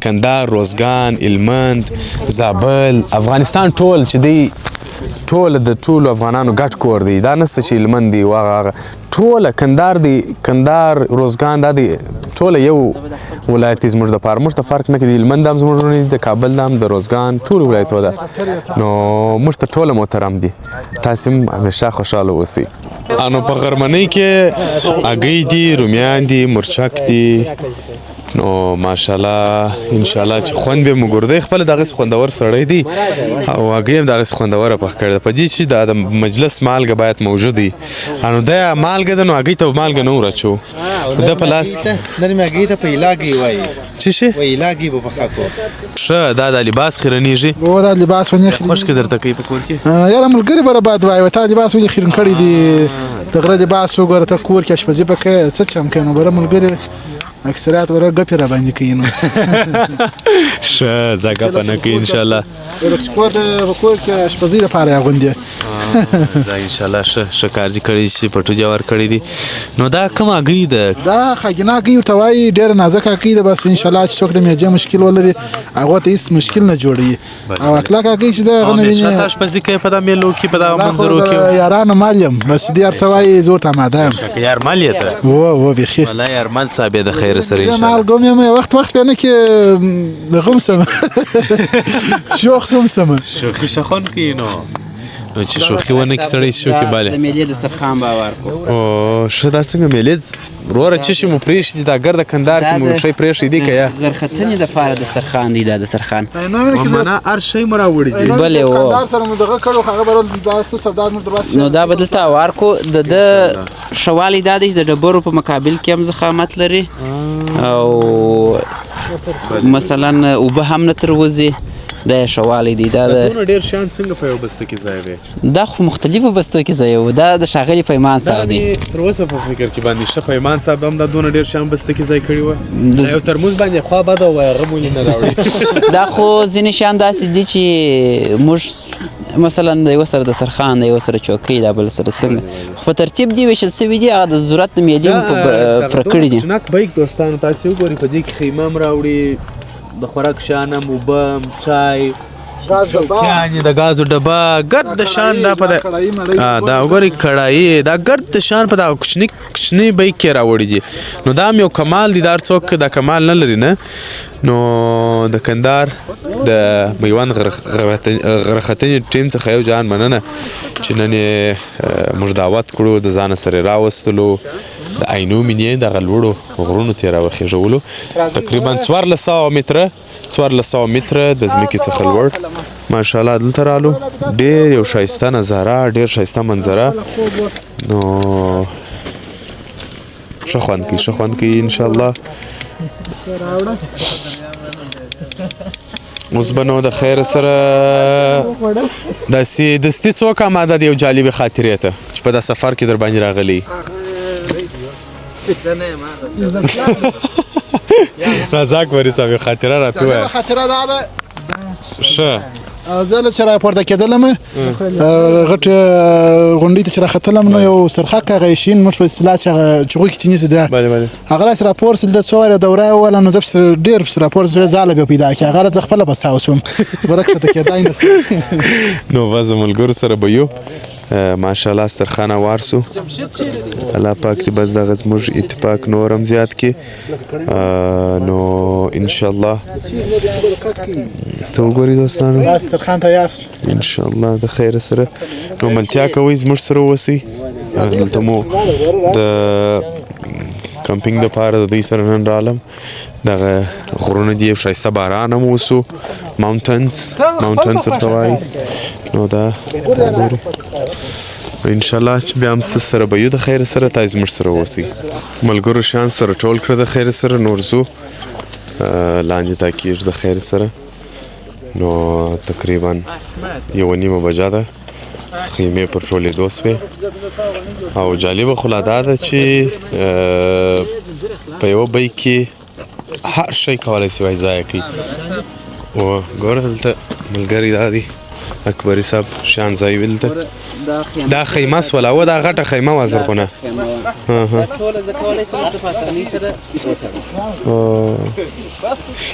کندهار، روزګان، هلمند، زابل، افغانستان ټول چې دی، ټول د ټولو افغانانو ګډ کور دی. دا نشته چې هلمند دی هغه هغه ټوله کندهار دی، کندهار، روزګان، دا دی ټوله یو ولایت دی زموږ دپاره. موږ ته فرق نه کوي، هلمند هم زموږ وروڼه دي، د کابل هم، د روزګان ټول ولایتو ده. نو موږ ته ټوله محترم دي. تاسې هم همیشه خوشحاله اوسئ. نو په غرمنۍ کې هګۍ دي، رومیان دي، مرچک دي. نو ماشاءالله انشاءالله چې خوند به مو ګورو. دی خپله دغسې خوندور سړی دی او هګۍ هم دغسې خوندوره پخ کړې ده. په دې چې دا د مجلس مالګه باید موجود وي. نو دا مالګه ده، نو هګۍ ته مالګه نه ور اچوو. ده په لاس کې نن مې هګۍ ته په ایلاګۍ وایي. څه شي؟ وایي ایلاګۍ به پخه کړو. ښه دا د لباس خیرنېږي. هو دا لباس ونې خیرنېږي. خوښکې درته کوي په کور کې؟ یاره ملګري به باید وایي تا لباس ولې خیرن کړی دی، د غره لباس وګوره، ته کور کې اشپزي به کوې، څه چم کوې؟ نو بره ملګري اکثریات وره ګپې را باندې کوي. نو ښه ځه ګپه نه کوي انشاءالله. کور د په کور کې اشپزۍ لپاره یې اغوندي. ځه انشاءالله ښه ښه کار دې کړی چې پټو دې ورکړی دی. نو دا کومه هګۍ ده؟ دا خاګینا هګۍ ورته وایي، ډېره نازکه هګۍ ده. بس انشاءالله چې څوک د معدې مشکل ولري هغو ته هېڅ مشکل نه جوړوي. او کلکه هګۍ چې ده هغه نه ویني. ته اشپزي کوې په دا مېلو کې، په دا منظرو کې؟ یارانو مل یم، بس دې هر څه وایي زه ورته اماده یم. یار مل یې ته؟ هو بیخي. والله یار مل صاحب یې د خیر سره ان شاء الله. مال ګوم یم، وخت وخت بیا نه کې غم سم شوخ سم سم. شوخي شخون کوي. نو نو چې شوخي ونه کړي سړی شوخي باله. د مېلې دسترخوان به هوار کړو. او ښه دا څنګه مېلې وروره چې شي مو پرېښي دي، دا ګرده کندهار کې مو شی پرېښی دی که یا؟ غرختنې دپاره دسترخوان دی دا دسترخوان. مانا هر شی مو راوړي دي. بلې و. کندهار سره مو دغه کړو، هغه به دا څه سودا موږ درواخیستو. نو دا به دلته هوار کړو. د ده ښه والی دا دی چې د ډبرو په مقابل کې هم ضخامت لري او مثلا اوبه هم نه تر وځي. دا یې ښه والی دی. دا دونه ډېر شیان څنګه په یو بسته کې ځای دی؟ دا خو مختلفو بستو کې ځای و. دا د ښاغلي پیمان صاحب دی. تر اوسه په فکر کې باندې ښه پیمان صاحب هم دا دونه ډېر شیان بسته کې ځای کړي وه. یو ترموز باندې خوا بده وه، هغه مو نه راوړي. دا خو ځینې شیان داسې دي چې موږ مثلا د یوه سره دسترخوان، د یوه سره چوکۍ، دا بل سره څنګه خو په ترتیب دي ویشل سوي دي. هغه د ضرورت د مېلې مو په فرق کړي دي. چنک بیک دوستانو تاسې وګورئ، په دې کې خیمه هم راوړي، د خوراک شیان هم، اوبه هم، چای، چوکیانې، د ګازو ډبه، ګرد د شان دا په دا وګورئ کړایي، دا ګرد د شان په دا کوچني کوچني بیک کې راوړي دي. نو دا هم یو کمال دی، دا هر څوک دا کمال نه لري نه. نو د کندهار د میوند غره ختنې ټیم څخه یو جهان مننه چې نن یې موږ دعوت کړو، د ځانه سره راوستلو، د عینو مینې دغه لوړو غرونو ته یې راوخېژولو. تقریبا 1400 متره، 1400 متره د ځمکې څخه لوړ ماشاءالله دلته رالو. ډېر یو ښایسته نظاره، ډېر ښایسته منظره. نو ښه خوند کوي، ښه خوند کوي انشاءالله. اوس به نو د خیر سره داسې دستي څوک آماده دی یو جالبې خاطرې ته چې په دا سفر کې در باندې راغلی؟ رزاق وري صاحب یو خاطره راته ووایه. خاطره دا ده ښه زه له چې راپورته کېدلم غټې غونډۍ ته چې راختلم نو یو څرخک هغه شین موږ په اصطلاح چې هغه چغوکې چې نیسي ده هغه داسې راپور سل د څو وارې دوره یې ووهله، نو زه پسې ډېر پسې راپور سل ځاله بیا پیدا کړه، هغه راته خپله په ساه شوم بره کښته کېدای نه شم. نو بس ملګرو سره به یو ماشاءالله سترخان هوار سو. الله پاک دې بس دغه زموږ اتفاق نور هم زیات کړي. نو انشاءالله ته وګورئ دوستانو، انشاءالله د خیر سره نو ملتیا کوئ، زموږ سره اوسئ. دلته مو د کمپینګ دپاره د دوی سره نن رالم. دغه غرونه دي، ښایسته باران هم وسو، ماونټنز ورته وایي. نو دا وګورئ انشاءالله چې بیا هم څه سره به یو د خیر سره، تاسو زموږ سره اوسئ. ملګرو شیان سره ټول کړه د خیر سره، نور ځو لاندې تا کېږو د خیر سره. نو تقریبا 1:30 بجه ده، خیمې پر ټولېدو سوې. او جالبه خو لا دا ده چې په یوه بیک کې هر شی کولی سي وای ضایع کوي. او ګوره دلته ملګری دا دی اکبري صاحب شیان ځای دلته. دا خیمه سوله وه، دا غټه خیمه وه زرغونه.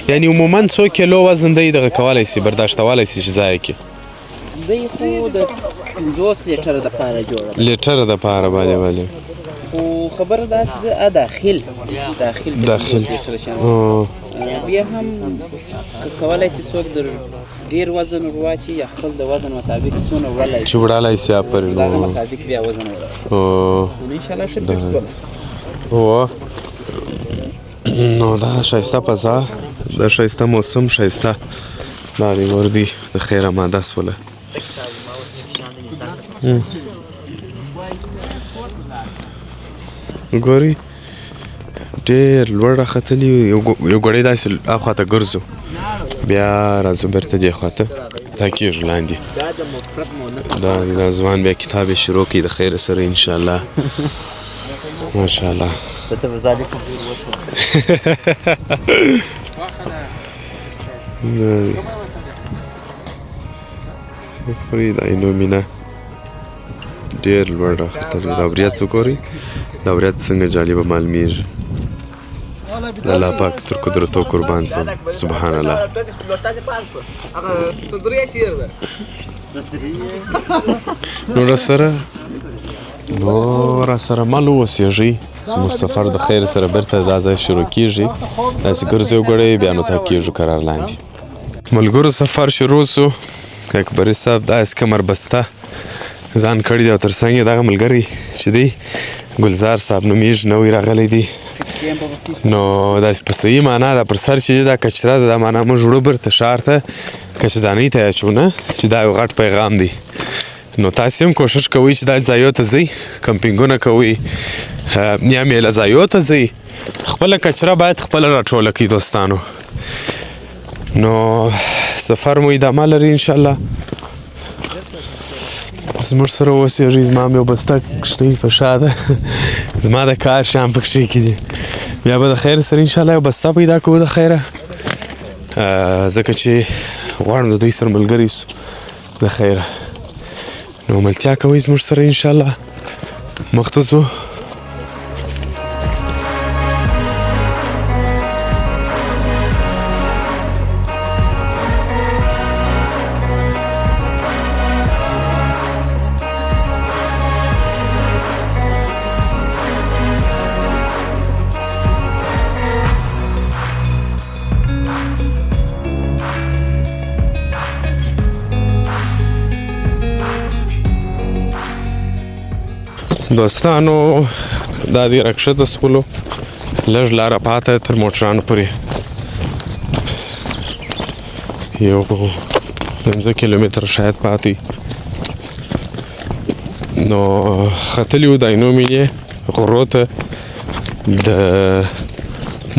یعنی عموما څو کیلو وزن دی دغه کولی سي برداشتولی سي چې ضایع کړي؟ دی خو د 50 لیټره دپاره جوړه ده. لیټره دپاره، بله بله. خو خبره داسې ده داخل داخل بیا هم که کولی سي څوک در ډېر وزن ور واچي یا خپل د وزن مطابق څونه وړلی چې وړلی سي پرې دغه مطابق بیا وزن وړلی سي. نو انشاءالله ښه پېښ سوله. نو دا ښایسته فضا، دا ښایسته موسم، ښایسته دا دی ور دی د خیره ماده سوله. ګوري ډېر لوړ راختلي، یو ګړی داسې اخوا ته ګرځو بیا راځو بېرته دې خوا ته تا کېږو لاندې. دا ځوان بیا کتاب یې شروع کړي د خیره سره انشاءالله. ماشاءالله. خوري د عینو مینه ډېر لوړ راختلی. دا وریځ وګورئ، دا وریځ څنګه جالبه معلومیږي. الله پاک تر قدرتو قربان سم، سبحان الله. نو راسره مل واوسېږئ، زموږ سفر د خیر سره بیرته دا ځای شروع کېږي. داسې ګرځو یو ګړی بیا نو تا کېږو قرار لاندې. ملګرو سفر شروع سو. اکبري صاحب داسې کمر بسته ځان کړی دی او تر څنګ یې دغه ملګری چې دی ګلزار صاحب نومېږي، نوی راغلی دی. نو داسې په صحیح معنا دا پر سر چې دی دا کچره ده، دا معنا موږ وړو بیرته ښار ته کچدانۍ ته اچو نه، چې دا یو غټ پیغام دی. نو تاسې هم کوښښ کوئ چې دا ځایو ته ځئ، کمپینګونه کوئ یا میله ځایو ته ځئ، خپله کچره باید خپله راټوله کړئ دوستانو. نو سفر مو ادامه لري انشاءالله. زموږ سره اوسېږئ. زما هم یو بسته کښتۍ په شا ده، زما د کار شیان پکښې کې دي. بیا به د خیر سره انشاءالله یو بسته پیدا کوو د خیره، ځکه چې غواړم د دوی سره ملګری سو د خیره. نو ملتیا کوئ زموږ سره انشاءالله. مخته ځو. دوستانو دا دی راکښته سولو، لږ لاره پاته تر موټرانو پورې، یو 5 کیلومتره شاید پاتې. نو ختلي وو د عینو مېنې غرو ته د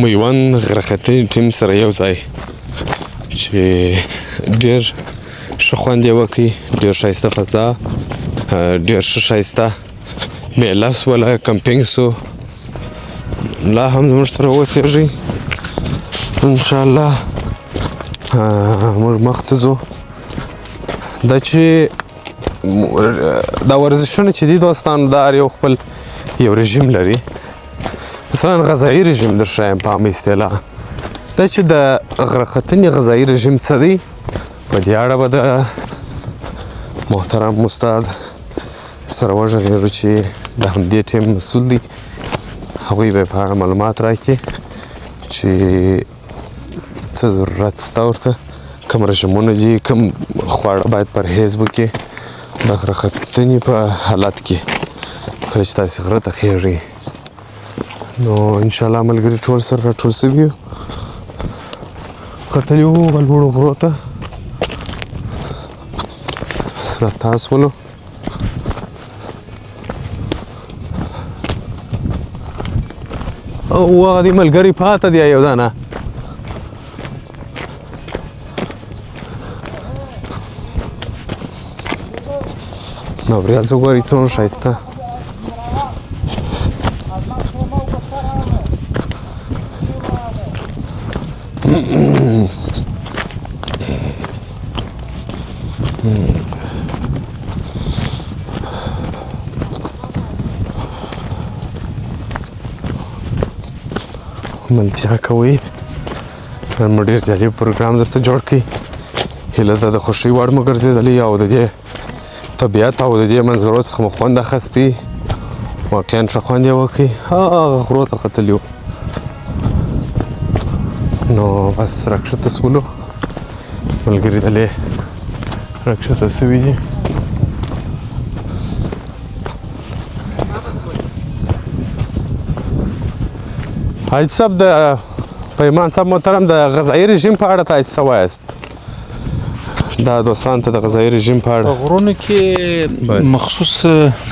میوند غره ختنې ټیم سره یو ځای، چې ډېر ښه خوند یې وکړي، ډېر ښایسته فضا، ډېر ښه ښایسته میله سوله، کمپینګ سو. لا هم زموږ سره اوسېږئ انشاءالله. موږ مخته ځو. دا چې دا ورزشونه چې دي دوستانو، دا هر یو خپل یو رژیم لري. مثلا غذایي رژیم در ښایم په عامه اصطلاح، دا چې د غره ختنې غذایي رژیم څه دی، په دې اړه به د محترم استاد سره وغږېږو چې د همدې ټیم مسؤل دی. هغوی به په اړه معلومات راکړي چې څه ضرورت شته ورته، کوم رژیمونه دي، کوم خواړه باید پرهیز وکړي د غره ختنې په حالت کې کله چې تاسې غره ته خېږئ. نو انشاءالله ملګري ټول سره راټول شوي یو، ختلي وو هغه لوړو غرو ته، سره تاسولو. او هغه دې ملګري پاته دی یو دانه. نو ورېځ وګورئ څومره ښایسته. ملتیا کوئ. نن مو ډېر جالب پروګرام درته جوړ کړي. هیله ده د خوښۍ وړ مو ګرځېدلی او د دې طبیعت او د دې منظرو څخه مو خوند اخیستی. واقعا ښه خوند یې وکړي. هغه غرو ته ختلي وو، نو بس راکښته سولو. ملګري دلې راکښته سوي دي. حاجي صاحب، د پیمان صاحب محترم، د غذایي رژیم په اړه تاسو څه وایاست؟ دا دوستان ته د غذایي رژیم په اړه. په غرونو کې مخصوص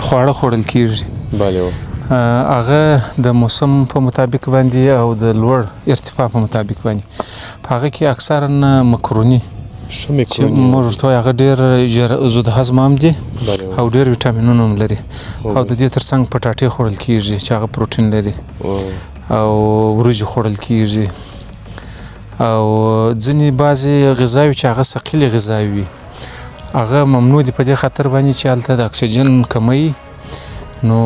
خواړه خوړل کیږي. بله. هغه د موسم په مطابق باندې او د لوړ ارتفاع په مطابق باندې. په هغه کې اکثرا مکروني چې موږ ورته وایو، هغه ډېر ژر زود هضم هم دي او ډېر ویټامینونه هم لري. او د دې ترڅنګ پټاټې خوړل کیږي چې هغه پروټین لري، او وریجې خوړل کیږي، او ځینې بعضې غذاوې چې هغه ثقیلې غذاوې وي، هغه ممنوع دي په دې خاطر باندې چې هلته د اکسیجن کمی، نو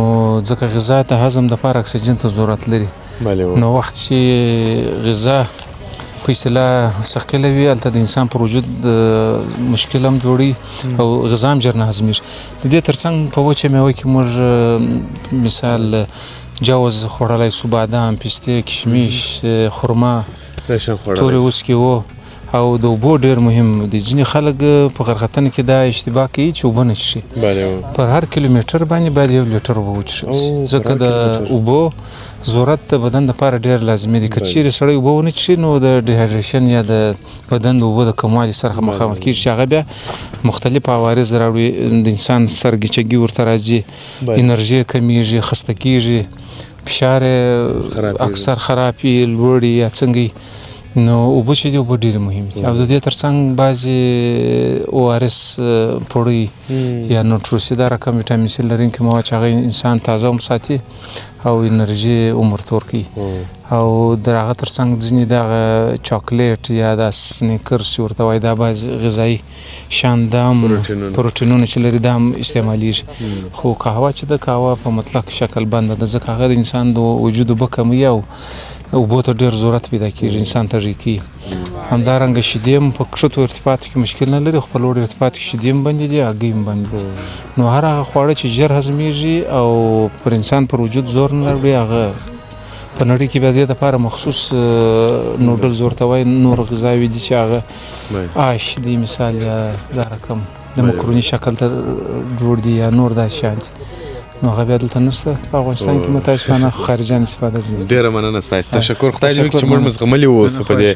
ځکه غذا د هضم دپاره اکسیجن ته ضرورت لري. نو وخت چې غذا په اصطلاح ثقیله وي، هلته د انسان پر وجود مشکل هم جوړوي او غذا هم ژر نه هضمېږي. د دې ترڅنګ په وچه میوه کې موږ مثال جوز خوړلی سو، بادام، پستې، کشمش، خرما، تورې اوسکې وو. او د اوبو ډېر مهم دی. ځینې خلک په غره ختنه کې دا اشتباه کوي چې اوبه نه څښي. پر هر کیلومتر باندې باید 1 لیټر اوبه وڅښل شي، ځکه د اوبو ضرورت د بدن دپاره ډېر لازمي دی. که چیرې سړی اوبه ونه څښي، نو د ډیهایډریشن یا د بدن د اوبو د کموالي سره مخامخ کېږي، چې هغه بیا مختلف عوارض راوړي. د انسان سرګیچګي ورته راځي، انرژي کمیږي، خسته کېږي، فشار اکثر خراب وي، لوړ یا څنګه. نو اوبه چې دي، اوبه ډېرې مهمې دي. او د دې ترڅنګ بعضې او آر اس پوړۍ یا نوټروسي دا رقم ویټامین سي لرونکي مواد چې هغه انسان تازه هم ساتي او انرژي هم ورته ورکوي. او د هغه ترڅنګ ځینې دغه چاکلیټ یا دا سنیکرز چې ورته وایي، دا بعضې غذایي شیان دا هم پروټینونه چې لري، دا هم استعمالیږي. خو قهوه چې ده، قهوه په مطلق شکل بنده ده، ځکه هغه د انسان د وجود اوبه کموي او اوبو ته ډېر ضرورت پیدا کېږي، انسان تږی کوي. همدارنګه شیدې هم په کښتو ارتفاعاتو کې مشکل نه لري، خو په لوړو ارتفاعاتو کې شیدې هم بندې دي، هګۍ هم بندې دي. نو هر هغه خواړه چې ژر هضمېږي او پر انسان پر وجود زور نه راوړي، هغه په نړۍ کې بیا دې دپاره مخصوص نوډلز ورته وایي، نور غذاوې دي چې هغه آش دی مثال، یا دا رقم د مکروني شکل ته جوړ دي یا نور داسې شیان دي. نو هغه بیا دلته نشته په افغانستان کې، متاسفانه خارجیان استفاده ځینې. ډیره مننه ستاسو، تشکر. خدای دې وکړي چې موږ زغملي واوسو په دې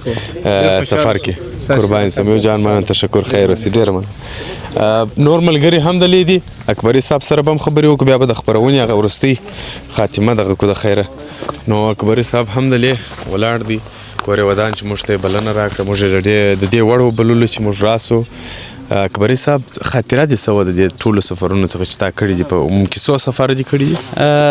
سفر کې. قربان سم یو جان، مننه، تشکر، خیر اوسې، ډیره مننه. نور ملګري هم دلې دي، اکبري صاحب سره به هم خبرې وکړو، بیا به د خپرونې هغه وروستۍ خاتمه دغه کو د خیره. نو اکبري صاحب هم دلې ولاړ دی، کور یې ودان چې موږ ته یې بلنه راکړه، موږ یې د دې وړ وبللو چې موږ راسو. اکبري صاحب، خاطره دې څه وه د دې ټولو سفرونو څخه چې تا کړي دي؟ په عموم کې څو سفر دې کړي دي؟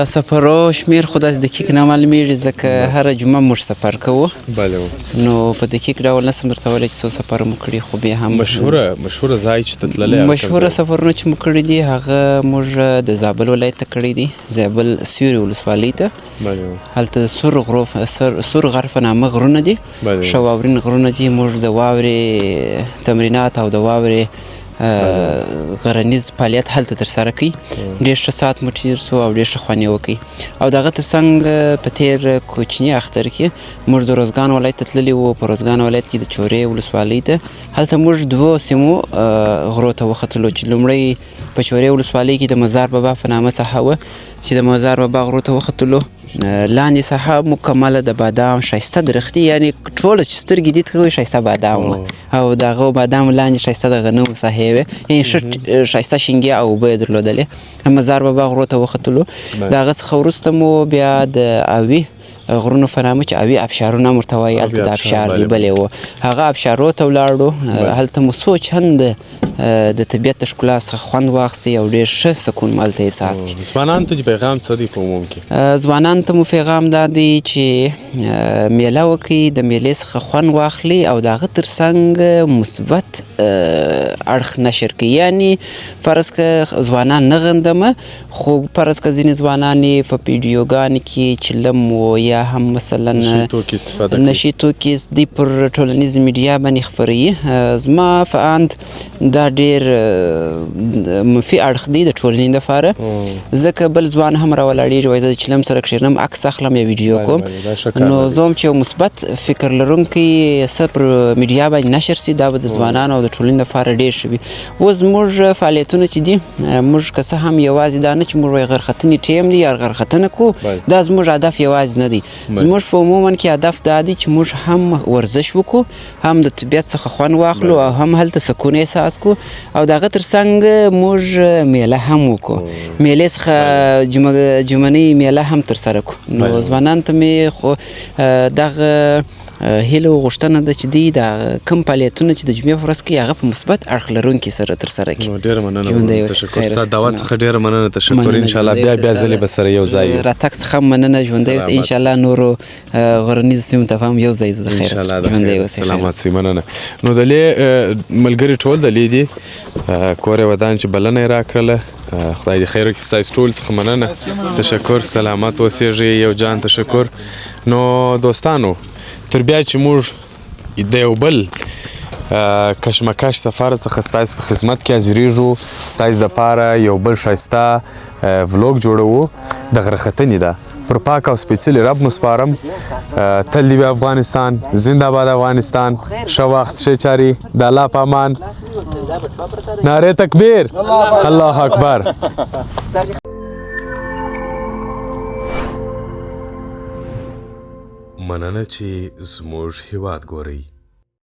سفرو شمېر خو داسې دقیق نه معلومیږي، ځکه هره جمعه موږ سفر کوو. بله. نو په دقیق ډول نه سم درته ویلی چې څو سفر مو کړي، خو بیا هم مشهوره ځای چې ته تللی؟ مشهوره سفرونه چې مو کړي دي، هغه موږ د زابل ولایت ته کړي دي، زابل سیوري ولسوالۍ ته. هلته د سور غرو سور غر په نامه غرونه دي، ښه واورین غرونه دي. موږ د واورې تمرینات او د واورې غرنیز فعالیت هلته ترسره کوي. ډېر ښه ساعت مو تېر سو او ډېر ښه خوند یې وکړي. او د هغه ترڅنګ په تېر کوچني اختر کې موږ د روزګان ولایت ته تللي وو. په روزګان ولایت کې د چورې ولسوالۍ ته، هلته موږ دوو سیمو غرو ته وختلو، چې لومړی په چورې ولسوالۍ کې د مزار بابا په نامه ساحه وه، چې د مزار بابا غرو ته وختلو. لاندې ساحه مکمله د بادام ښایسته درختې، یعنې ټوله چې سترګې دید کوي ښایسته بادام وه، او د هغو بادامو لاندې ښایسته د غنمو ساحې وې، یعنې ښه ښایسته شینګې او اوبه یې درلودلې. مزار بابا غرو ته وختلو. د هغه څخه وروسته مو بیا د اوي غرونو په نامه چې اوي ابشارونه هم ورته وایي، هلته د ابشار دی بلې و، هغه ابشارو ته ولاړو. هلته مو څو چنده د طبیعت د ښکلا څخه خوند واخیستی او ډېر ښه سکون مو هلته احساس کړي. ځوانانو ته دې پیغام څه دی په عموم کې؟ ځوانانو ته مو پیغام دا دی چې میله وکړي، د میلې څخه خوند واخلي او د هغه ترڅنګ مثبت اړخ نشر کړي. یعنې فرض که ځوانان نه غندمه، خو فرض که ځینې ځوانان یې په ویډیوګانو کې چلم و یا هم مثلا نشي توکي دی پر ټولنیز میډیا باندې خپروي، زما په اند دا ډېر منفي اړخ دی د ټولنې لپاره، ځکه بل ځوان هم راولاړېږي وایي زه د چلم سره کښېنم، عکس اخلم یا ویډیو کوم. نو زه هم چې یو مثبت فکر لرونکی څه پر میډیا باندې نشر سي، دا به د ځوانانو او د ټولنې لپاره ډېر ښه وي. اوس زموږ فعالیتونه چې دي، موږ که څه هم یوازې دا نه چې موږ وایو غرختنې ټیم دی یا غرختنه کوو، دا زموږ هدف یوازې نه دی. زموږ په عموما کې هدف دا دی چې موږ هم ورزش وکړو، هم د طبیعت څخه خوند واخلو او هم هلته سکون احساس کړو، او د هغه ترڅنګ موږ میله هم وکړو، میلې څخه جمعنۍ میله هم ترسره کړو. نو ځوانانو ته مې خو دغه هیله او غوښتنه ده چې دوی دا کوم فعالیتونه چې د جمعې په ورځ کوي، هغه په مثبت اړخ لرونکي سره ترسره کړي. ډېره مننه، تشکر. ستا دعوت څخه ډېره مننه، تشکر. ان شاء الله بیا بیا ځلې به سره یو ځای یو. راتګ څخه مننه، ژوندی اوسئ. ان شاء الله نورو غرنیزو سیمو ته هم یو ځای ځو. د خیر ژوندی اوسئ، سلامت سئ، مننه. نو د لې ملګري ټول د لې دي، کور یې ودان چې بلنه یې راکړله، خدای دې خیر وکړي. ستاسو ټول څخه مننه، تشکر، سلامت اوسېږئ، یو جان تشکر. نو دوستانو، تر بیا چې موږ د یو بل کشمکش سفر څخه ستاسو په خدمت کې حاضرېږو، ستاسو دپاره یو بل ښایسته ولاګ جوړوو د غره ختنې ده. پر پاک او سپېڅلي رب مو سپارم. تل دې وي افغانستان، زنده باد افغانستان. ښه وخت، ښې چارې، د الله په امان. نعره تکبیر، الله اکبر. مننه چې زموږ هیواد ګورئ.